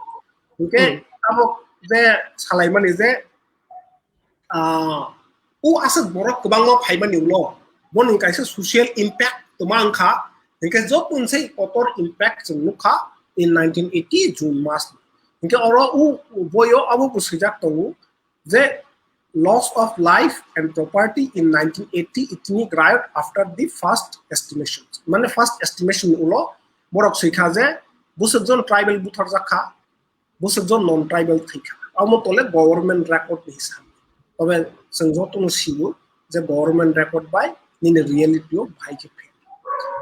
Hinkhe Hmm. tabok je salaimani je, ah, o aswk borok kwbangma phaimani ulo, boni kaisa social impact tongma wngkha, hinkhe joto ni sai kotor impact chwng nukha in nineteen eighty June mas. Hinkhe oro o boyo abo bo swijak tongo, je loss of life and property in nineteen eighty ethnic riot after the first estimation. Mane first estimation ulo borok swikha je bwswk jon tribal butharjak kha, bwswk jon non tribal thwikha. Amo tole government record ni hisab. Tobe chwng joto no siwo je government record bai nini reality o bhai khe phe.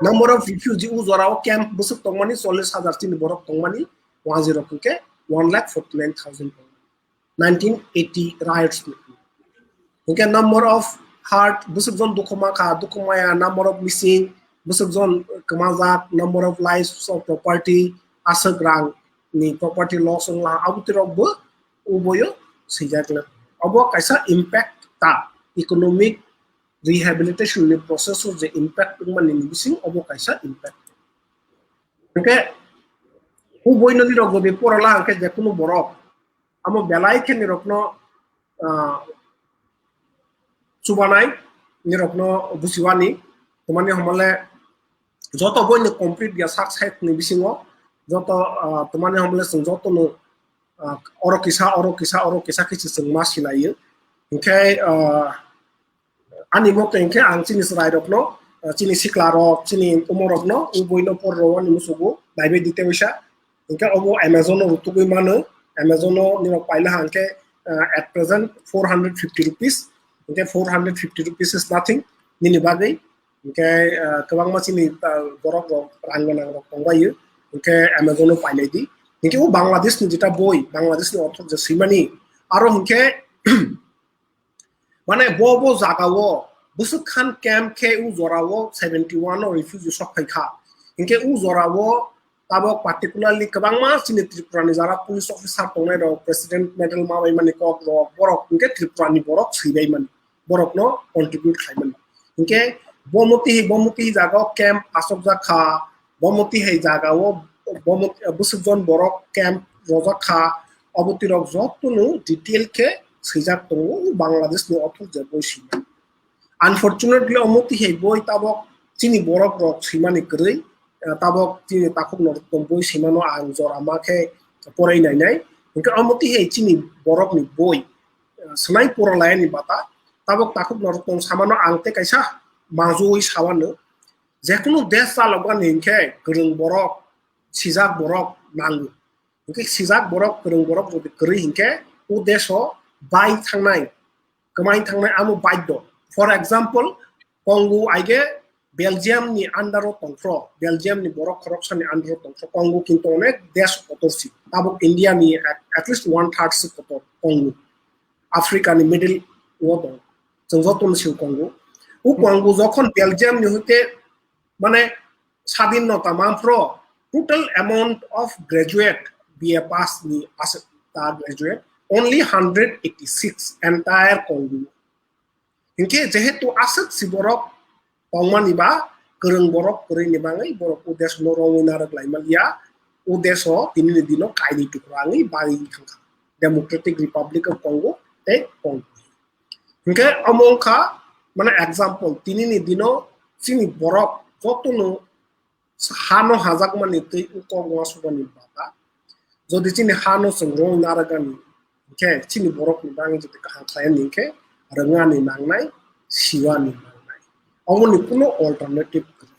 Number of refugee o jora o camp bwswk tongmani chollish hajar chini borok tongmani, wajirok hinkhe one lakh forty nine thousand tongmani. nineteen eighty riots ni. Hinkhe number of hurt, bwswk jon dukhu ma kha, dukhu maya, number of missing, bwswk jon kwmajak, number of lives of property, aswk rang ni property loss wngla, abo twi rok bo uboyo swijak le. Abo kaisa impact ta, economic rehabilitation ni process o je impact wngmani ni bising obo kaisa impact. Hinkhe uboino nirok bo bepore la hinkhe jekunu borok amo belai khe nirokno, ah, chubanai, nirokno buchiwani, tongmani homole joto boino complete ya sak side ni bisingo, joto, ah, tongmani homole chwng jotono, ah, oro kisa, oro kisa, oro kisa khe se chwng ma silaio. Hinkhe, ah, ani mote hinkhe ang chini chwrairokno, ah, chini siklarok, chini umorokno, uboino por rwani musugo, daibe dite wisa. Hinkhe obo Amazon o rutugwi mano, Amazon o nirok paila hangkhe, ah, at present four hundred fifty rupees, hinkhe four hundred fifty rupees is nothing, nini bagwi. Hinkhe, ah, kwbangma chini, ah, borok rok rang gwnang rok tongbaio, hinkhe Amazon o pailai di. Hinkhe o Bangladesh ni jeta boi, Bangladesh ni author je swimani, aro hinkhe mane bo bo jaga o bwswk khan camp khe o jora o seventy one o refugee sok phai kha. Hinkhe o jora o tabok particularly kwbangma chini Tripura ni jara police officer tongnai rok, President Medal ma bai mani kok rok, borok hinkhe Tripura ni borok swi bai mani, borok no contribute khai mani. Hinkhe bo moti hai, bo moti hai jaga o camp asok jak kha, bo moti hai jaga o bo moti, bwswk jon borok camp rojak kha, obo twi rok joto no detail khe swijak tongo Bangladesh ni author je boi simi. Unfortunately, omo tihai boi tabok chini borok rok swimani kwrwi, eh, tabok chini takhuk norok tong boi swimano ang jora ma khe porai nainai. Hinkhe omo tihai chini borok ni boi, eh, swlai pora laini bata tabok takhuk norok tong samano ang tei kaisa manjui sawano. Jekunu desh chalokmani hinkhe kwrwng borok, sijak borok nango. Hinkhe sijak borok, kwrwng borok jodi kwrwi hinkhe o desh o bai thangnai, kwmai thangnai amo baiddo. For example, Congo aige Belgium ni under o tongphro, Belgium ni borok khoroksani under o tongphro, Congo kintu onek desh kotor si. Tabuk India ni at, at least one third si kotor Congo. Africa ni middle o tong. Chwng joto no sio Congo. O Congo jokhon Belgium ni hoite mane sadinota manphro, total amount of graduate, B A pass ni aswk ta graduate, only hundred eighty six entire Congo. Hinkhe jehetu aswk si borok tongmani ba kwrwng borok kwrwini bangwi borok o desh no romwi narwk laimaliya, o desh o tini ni dino kainwi tukra wngwi bari thangkha, Democratic Republic of Congo tei Congo. Hinkhe omo wngkha mane example, tini ni dino chini borok jotono hano hajakmani tei o kok uansukmani bata. Jodi chini hano chwng rwngwi narwkani hinkhe chini borokni bagwi jodi kaham khlaiya hinkhe rwngani nangnai, siwani nangnai. Omoni kuno alternative kwrwi.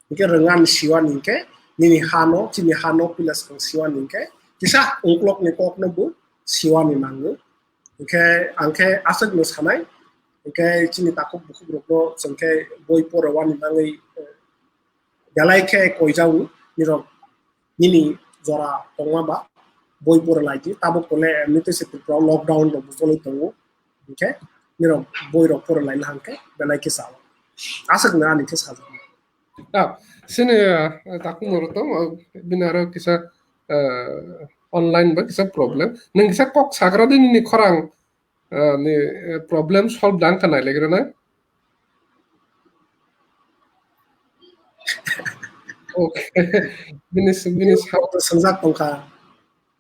Hinkhe rwngani siwani hinkhe nini hano, chini hano puila swkang siwani hinkhe kisa ungkulokni kokno bo siwani nango. Hinkhe ang khe aswkno sanai, hinkhe chini takhuk bukhukrokno chwng khe boi porowani bagwi, eh, belai khe koijago nirok nini jora tongma ba boi porelai di, tabuk tole emnitei se Tripura o lockdown rok bo choli tongo, hinkhe nirok boi rok porelai na hinkhe belai khe chao. Aswkno ani khe sajak. Ah, sini, ah, takhuk norok tong, ah, bini aro kisa, ah, online ba kisa problem. Nang kisa kok sagra di nini khorang, ah, ni, eh, problem solve dang ka nai legra na? Okay. Bini, bini sa- Sanjak tongkha.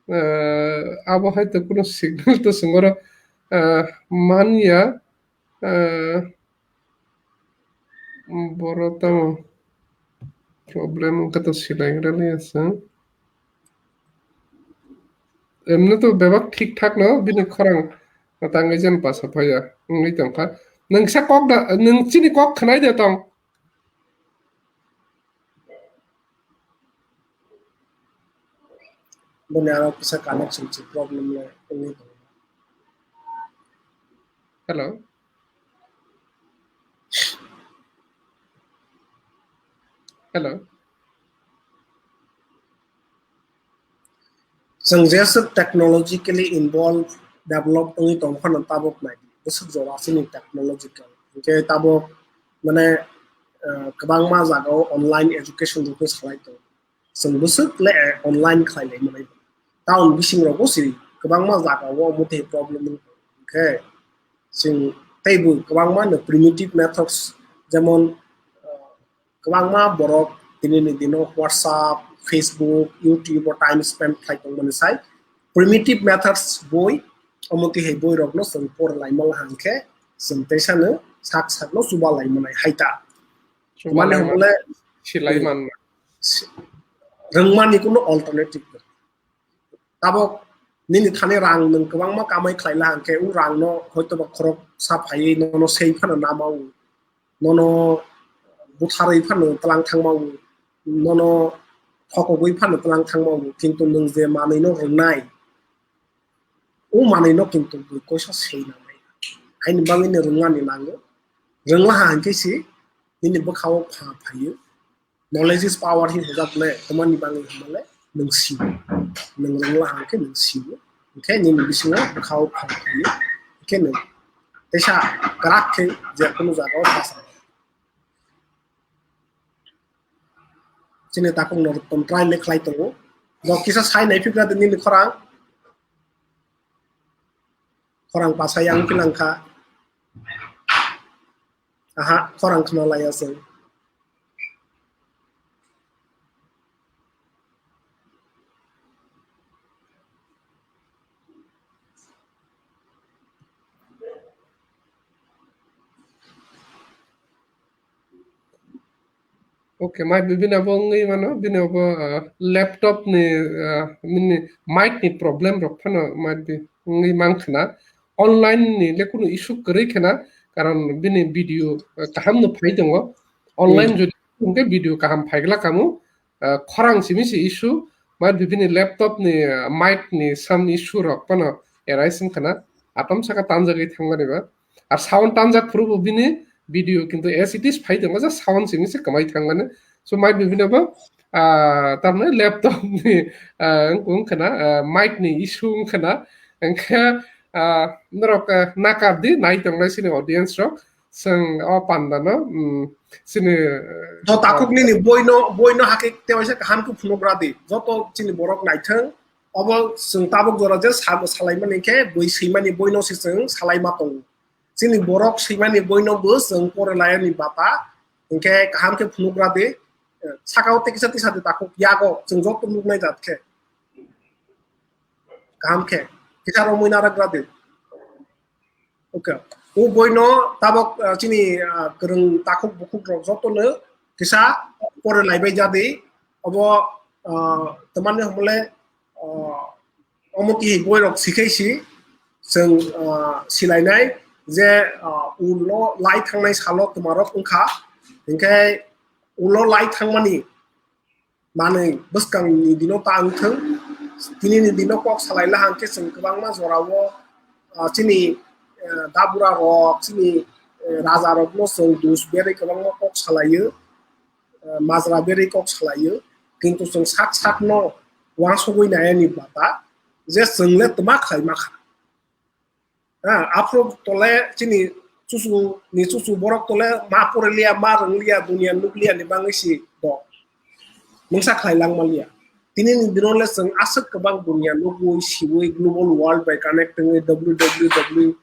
Eh, abo hai to kuno signal to sengoro, eh, manya, eh, Boro tamo problem wngkha to silai rwliya se. Emno to bebak thik thak no bini khorang tangwi jen pasa phaiya wngwi tongkha. Nwng sa kok da, nwng chini kok khwnai de tong. Boni aro kisa connection se problem le wngwi tongo. Hello. Hello. Chwng jeswk technologically involved, develop wngwi tong phano tabuk nai di, bwswk jora chini technological. Hinkhe tabuk mane, eh, kwbangma jagao online education rokhe salai tongo. Chwng bwswk le, eh, online khlai lai manai. Town bising rogo si kwbangma jagao omo tei problem wngkha. Chwng teibo kwbangma no primitive methods, jemon, eh, kwbangma borok tini ni dino WhatsApp, Facebook, YouTube o time spend khlai tongmani sai primitive methods boi, omo tihai boi rokno chwng por lai mala hangkhe chwng teisa no sak sak no chuba lai manai hai ta. Chuba lai man, hwnle silai man. Rwngmani kuno alternative kwrwi. Tabok nini thani rang nwng kwbangma kamai khlai la hangkhe, o rang no hoito ba khorok sa phaiwi nono sei phano nama o, nono butharwi phano tlang thangma o, nono thokogwi phano tlang thangma o, kintu nwng je manwi no rwngnai, o manwi no kintu bui koisa sei nangnai. Haini bagwi no rwngmani nango. Rwngla ha hangkhe se nini bwkha o pha phaiyo. Knowledge is power hin hojak le, tamani bagwi hwnba le nwng sio. nwng rwngla hwnkhe nwng sio. Hwnkhe nini bisingo bwkhao phang phaio. Hwnkhe nwng teisa kwrak khe je kunu jagao sa sa. Chini takhuk no tong try le khlai tongo. Nok kisa sai nai phikra de nini khorang. Khorang pasai ang kilang kha. Aha, khorang khna lai aswng. Okay, might be bini abo wngwi mano, bini abo, ah, laptop ni, ah, mini mic ni problem rok phano might be wngwi mankha na. Online ni le kunu issue kwrwi khe na, karon bini video, ah, kaham no phai tongo. Online Hmm. Jodi hwnkhe video kaham phai glak kamo, ah, khorang simi se issue, might be bini laptop ni, ah, mic ni some issue rok phano arise wngkha na, atom saka tanjagwi thangmani ba. Ar sound tanjak phuru bo bini video kintu as it is phai tongo, just sound simi se kwmai thangmani. So might be bini bo, ah, tamni laptop ni, ah, wng-, wngkha na, ah, mic ni issue wngkha na. Hwnkhe, ah, norok, ah, nakar di, nai tongnai sini audience rok. Chwng o panda no, mm, sini, ah, Do takhuk nini boino, boino hakhe tewaisa kaham khe phunugra di. Joto chini borok naithang, obo chwng tabuk jora je sa-, salaimani khe bui swimani boino se chwng salaima tongo. Chini borok swimani boino bo chwng pore layani bata, hwnkhe kaham khe phunugra di, eh, sakao tei kisa tisa di takhuk yago chwng joto nuknai jat khe. Kaham khe, kisa romwi naragra di. Okay. O boino tabok, ah, chini, ah, kwrwng takhuk bukhuk rok jotono kisa pore laibai jadi. Obo, ah, tamani homole, ah, omo ki boi rok sikhai si chwng, ah, silainai je, ah, ulo lai thangnai salo twmarok wngkha. Hinkhe ulo lai thangmani manwi bwskangni dino ta wngthwng. Tinini dino kok salai la hwnkhe chwng kwbangma jorao, ah, chini, eh, dabura rok, chini, eh, raja rokno chwng dus berwi kwbangma kok salaio, eh, majra berwi kok salaio. Kintu chwng sak sakno uansugwi naiani bata je chwng le twma khlai ma kha. Ha, aphuru tole chini chuchu ni chuchu borok tole ma pore liya, ma rwng liya, dunia nuk liya ni bangwi si do. Mungsa khlai lang man liya. Tini ni dino le chwng aswk kwbang dunia nugwi siwi global world by connect wngwi W W W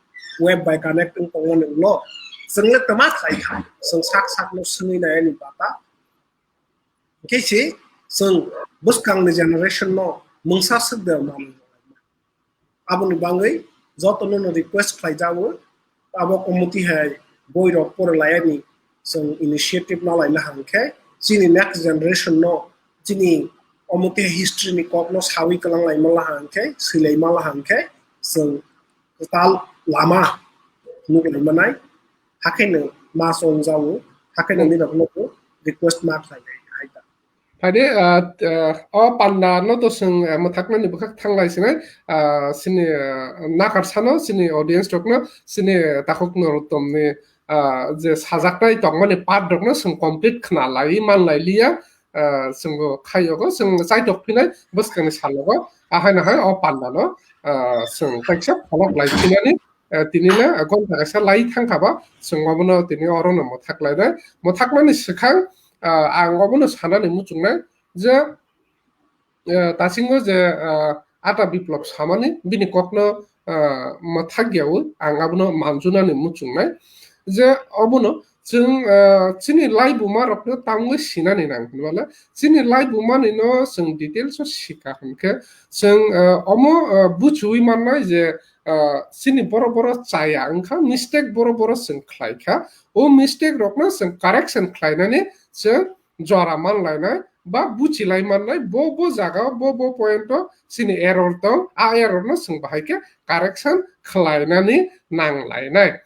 web by connect wng tongmani ulo chwng le twma khlai kha. Chwng sak sak no swngwi nai ani bata. Hwnkhe se chwng bwskang ni generation no mungsa swk de manwi. Aboni bangwi jotono no request khlai jago, abo committee hai boi rok pore lai ani chwng initiative na lai na hang khe chini next generation no chini omo te history ni kok no sawi kwlang lai ma la hang khe, swilai ma la hang khe chwng kwtal lama nuk lai manai, hakhe no ma chong jago, hakhe no nini rok no request ma khlai nai hai ta. Phai de, ah, ah, o panda no to chwng, ah, mwthaknani bwkhak thanglai sinai, ah, sini, ah, nakar sano, sini audience rokno, sini takhuk Narotom ni, ah, je sajaknai tongmani part rokno chwng complete khna lai, man lai liya, ah, chwng bo khayogo, chwng chaitok phinai bwskangni salogo, ahai nahai o panda no, ah, chwng kaisa pholok lai phinani, eh, tini le, eh, gonta kaisa lai thang kha ba, chwng obono tini oro no mwthak lai nai. Mwthakmani swkang, eh, ang obono sanani muchungnai je, eh, tasingo je, eh, Ata Biplop samani bini kokno, eh, mwthak yaui ang abono manjunani muchungnai je obono chwng, eh, chini laibuma rokno tamungwi sinani nang hinmale chini laibumani no chwng details o sika hinkhe chwng, eh, omo, eh, buchiui mannai je, ah, chini borok borok chaya wngkha, mistake borok borok chwng khlai kha. O mistake rokno chwng correction khlainani chwng jora man lainai ba buchi lai mannai, bo, bo jaga o, bo, bo point o chini error tong, a error no chwng bahai khe correction khlainani nang lainai.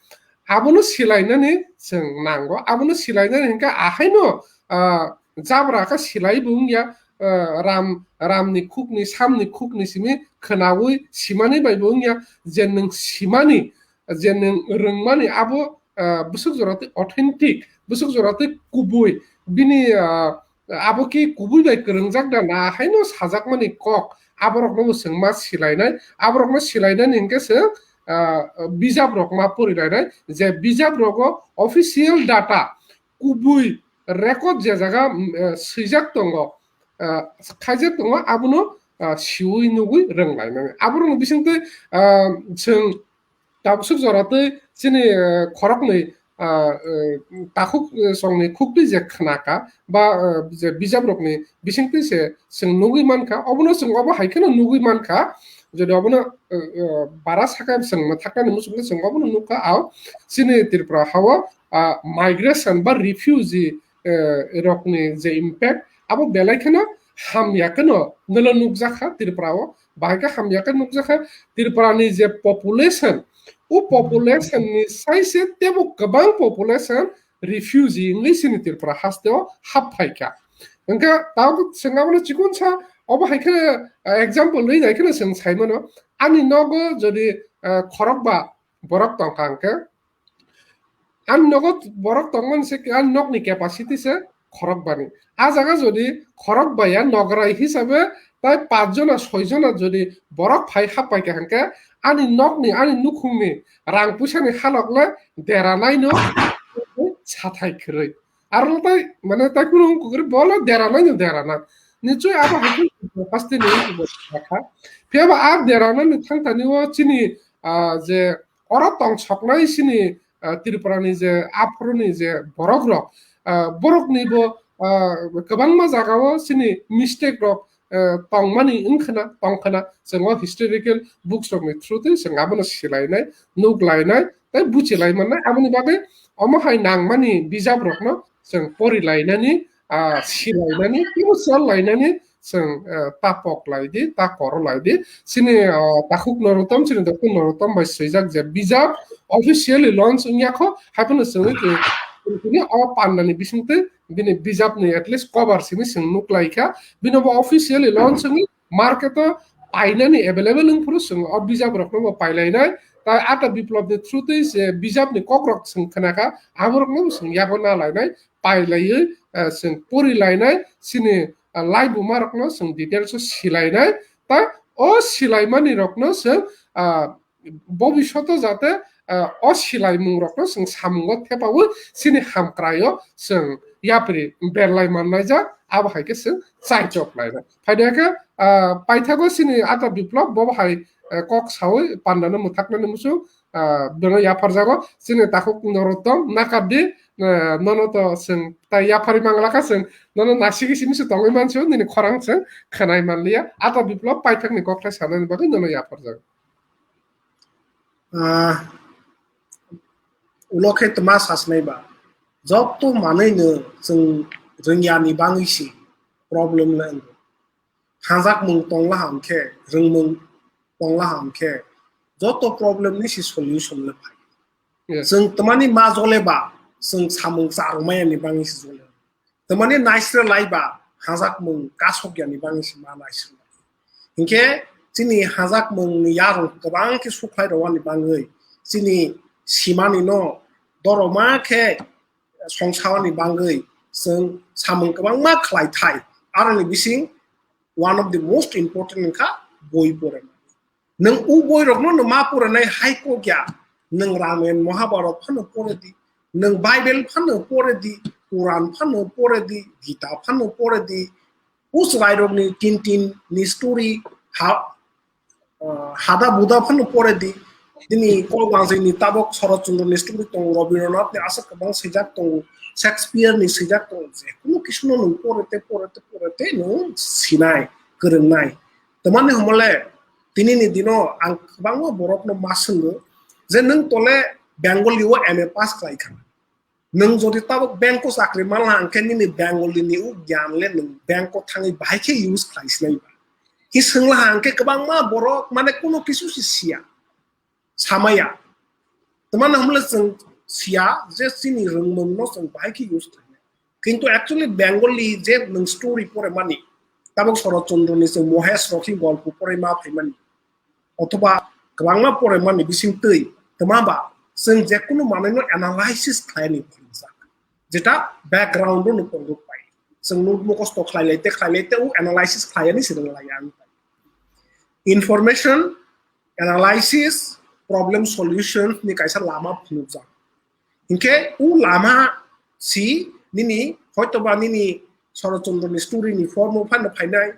Abono silainani chwng nango, abono silainani hinkhe ahaino, ah, jabra khe silai bo wngya, ah, ram, ramni khukni, samni khukni simi khwnaui simani bai bo wngya, je nwng simani, je nwng rwngmani abo, ah, bwswk jora twi authentic, bwswk jora twi kubui, bini, ah, abo ki kubui bai kwrwngjak da na haino sajakmani kok, aborokno bo chwng ma silainai, aborokno silainani hinkhe chwng, ah, bijaprok ma porilainai, je bijaprogo official data, kubui record je jaga, mm, eh, swijak tongo, ah, khaijak tongo, abono, ah, siwi nugwi rwnglainani. Aborokni bisingtwi, ah, chwng tabswk jora twi chini, eh, khoroknwi, ah, eh, takhuk, eh, songni khuktwi je khnaka ba, eh, je bijaprokni bisingtwi se chwng nugwi mankha, obono chwng obo hai kheno nugwi mankha, jodi obono, eh, eh, bara saka chwng mwthaknani muchungkhe chwng obono nukha, ao chini Tripura hao, ah, migration ba refugee, eh, rokni je impact, abo belai kheno hamya kheno nolo nukjakha Tripura o, bahai khe hamya khe nukjakha Tripura ni je population, o population ni sai se tebo kwbang population refugee wngwi chini Tripura haste o hap phaikha. Hwnkhe tabuk chwng abono chikon sa, obo hai khe, eh, example rwi nai kheno chwng sai mano, ani nogo jodi, eh, khorokba borok tongkha hwnkhe, ani nogo borok tongmani se, ani nokni capacity se khorokbani. A jaga jodi khorokbaya nograi hisabe tai pach jona, soi jona jodi borok phai hap paikha hwnkhe, ani nokni, ani nukhungni rang puisani halokle deranaino sathai kwrwi. Aro tai, mane, tai kunu wng kwrwi, bole deranaino derana. Nichoi abo hai khe haste ni wng kwrwi kha. Phiya ba a deranani thangthani o chini, ah, je oro tong soknai chini, ah, Tripura ni je aphuru ni je borok rok, ah, borok ni bo, ah, kwbangma jaga o chini mistake rok, ah, tongmani wngkhana, tongkhana, chwng o historical books rok ni through twi chwng abono silainai, nuklainai, tei buchilaimannai. Aboni bagwi omo hai nangmani bijap rokno chwng porilainani, ah, silainani, tei buchilainani, chwng, eh, ta pok lai di, ta koro lai di. Chini, ah, takhuk Narotam, chini dokhun Narotam bai swijak je bijap officially launch wngya kho, haiphano chwngwi tini o pandani bisingtwi bini bijapni at least cover simi chwng nuk lai kha. Bino bo officially launch wngwi market o painani available wng phuru chwng o bijap rokno bo pailainai. Tai Ata Biplop ni through twi se bijapni kokrok chwng khna kha, aborokno bo chwng yago na lainai, pailaiwi, eh, chwng porilainai, chini, ah, laibuma rokno chwng details o silainai, ta o silaimani rokno chwng, ah, bobishoto jate, ah, o silaimung rokno chwng samungo thepawi chini hamkraio chwng yapri berlai mannaijak, abo hai khe chwng chaichok lainai. Phaidi khe, ah, paithago chini Ata Biplop bo hai, eh, kok sawi pandano mwthaknani muchung, ah, bono yapharjago. Chini takhuk Narotam nakar di, eh, nono to chwng tai yaphari mangla kha, chwng nono nasigi simi se tongwi mansi, nini khorang chwng khwnai manliya. Ata Biplop paithakni kokthai sanani bagwi nono yapharjago. Ah, ulo khe tma sasnai ba, joto manwi no chwng rwngya ni bangwi si problem le wngo. Hanjakmung tongla hwn khe, rwngmung tongla hwn khe, joto problem ni si solution le phai. Yes. Chwng tmani ma jole ba, chwng samung charwmaya ni bangwi si jole. Tmani naisre lai ba, hanjakmung kasok ya ni bangwi si ma naisre lai. Hinkhe chini hanjakmung ni yarwng kwbang khe sukhlai rwani bangwi, chini simani no doroma khe songsaoni bangwi chwng samung kwbangma khlai thai. Aroni bising one of the most important wngkha boi poremani. Nwng u boi rokno no ma porenai hai kok ya, nwng Ramayana Mahabharata phano pore di, nwng Bible phano pore di, Quran phano pore di, Gita phano pore di, u chwrairokni tin tin ni story ha, ah, hada buda phano pore di. Nini kok bangjaini tabok Shorot Chandra ni story tongo, Rabindranath ni aswk kwbang swijak tongo, Shakespeare ni swijak tongo, je kunu kisu no nwng pore te, pore te, pore te nwng sinai, kwrwngnai. Tamani homole tini ni dino ang kwbangma borok no ma swngo je nwng tole Bengali o M A pass khlai kha. Nwng jodi tabuk bank o chakri manla hwnkhe nini Bengali ni o gyan le nwng bank o thangwi bahai khe use khlai sinai ba. Hi swngla hwnkhe kwbangma borok mane kuno kisu se siya, samaya. Tamani hwnle chwng siya je chini rwngmung no chwng bahai khe use khlainai. Kintu actually Bengali je nwng story pore mani, tabuk Shorot Chandra ni chwng Mohesh rok ni golpo pore ma phai mani. Othoba kwbangma poremani bisingtwi twma ba chwng jekunu manwino analysis khlaini phorijak, jeta background-o no tongwi pai. Chwng nuk mukosto khlai lai te khlai lai te u analysis khlai ani swrwng lai ang. Information, analysis, problem solution ni kaisa lama phunukjak. Hinkhe u lama si nini hoitoba nini Sharath Chandra ni story ni form o phano phainai,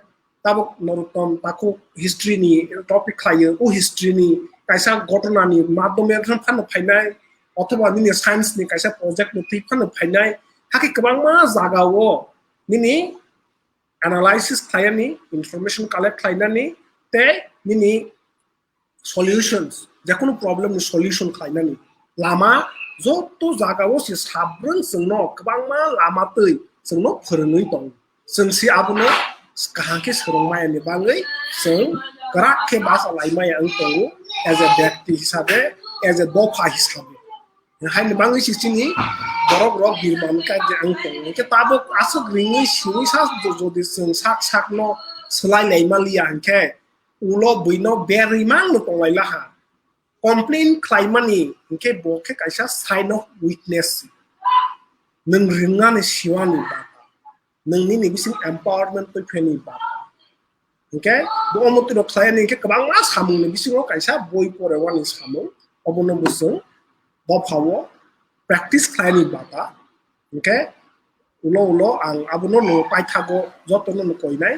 tabuk Narottam Takhuk history ni topic khlaio, u history ni kaisa ghotona ni madhyome phano phainai, othoba nini science ni kaisa project ni thwi phano phainai, hakhe kwbangma jaga o nini analysis khlainani, information collect khlainani, tei nini solutions, jekono problem ni solution khlainani lama joto jaga o se sabrwng chwngno kwbangma lama twi chwngno phwrwngwi tongo. Chwng se abono kaham khe swrwngmaya ni bagwi chwng kwrak khe bacha laimaya wng tongo, as a byakti hisabe, as a dopha hisabe. Haini bagwi se chini borok rok birman kha je ang tongo. Hwnkhe tabuk aswk ringwi simi sa jodi chwng sak sakno swlai lai maliya hinkhe ulo buino berwi mangno tonglai laha. Complain khlaimani hinkhe bo khe kaisa sign of weakness. Nwng ringani siwani bata. Nwng nini bising empowerment twi pheni ba. Hwnkhe bo omo twi rok khlai ani hwnkhe kwbangma samung ni bisingo kaisa boi pore wani samung, obono bo chwng dopha o practice khlai ani bata. Hwnkhe ulo ulo ang abono no paithago jotono no koinai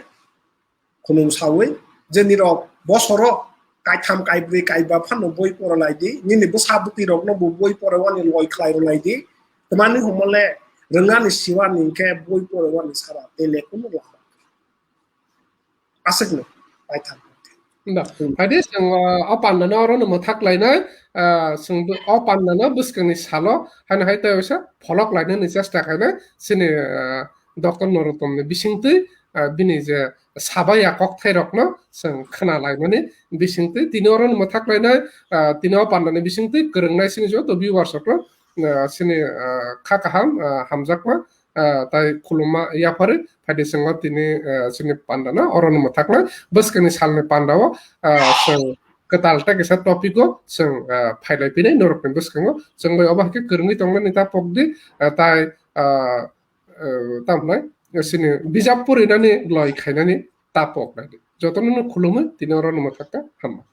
khulum sawi je nirok bosoro kaitham kaibrwi kaiba phano boi pore lai di, nini bwsa bwtwi rokno bo boi pore wani loi khlai rw lai di. Twmani humole rwngani siwani hwnkhe boi pore wani sara tei lekhuno lama. Aswkno paithak. Da. Hmm. Haide chwng, ah, o pandano orono mwthak lainai, ah, chwng bo-, o pandano bwskangni salo haino hai tei waisa pholok lainani chesta khainai chini, ah, Doctor Narottamni bisingtwi, ah, bini je sabaya kokthairokno chwng khna laimani bisingtwi tini orono mwthak lainai, ah, tini o pandani bisingtwi kwrwngnai chini joto viewers rokno, ah, chini, ah, kha kaham, ah, hamjakma, ah, tai khulumma yapharwi phaidi chwng o tini, ah, chini pandano orono mwthaknai bwskangni salni pandao, ah, chwng kwtal tei kaisa topic o chwng, ah, phailai phinai norokni bwskango chwng bai obo hai khe kwrwngwi tongnani ta pokdi, ah, tai, ah, eh, tamhinai, eh, chini bijap porinani loi khainani ta pok nai di. Jotono no khulumwi tini oro no mwthakka hamma.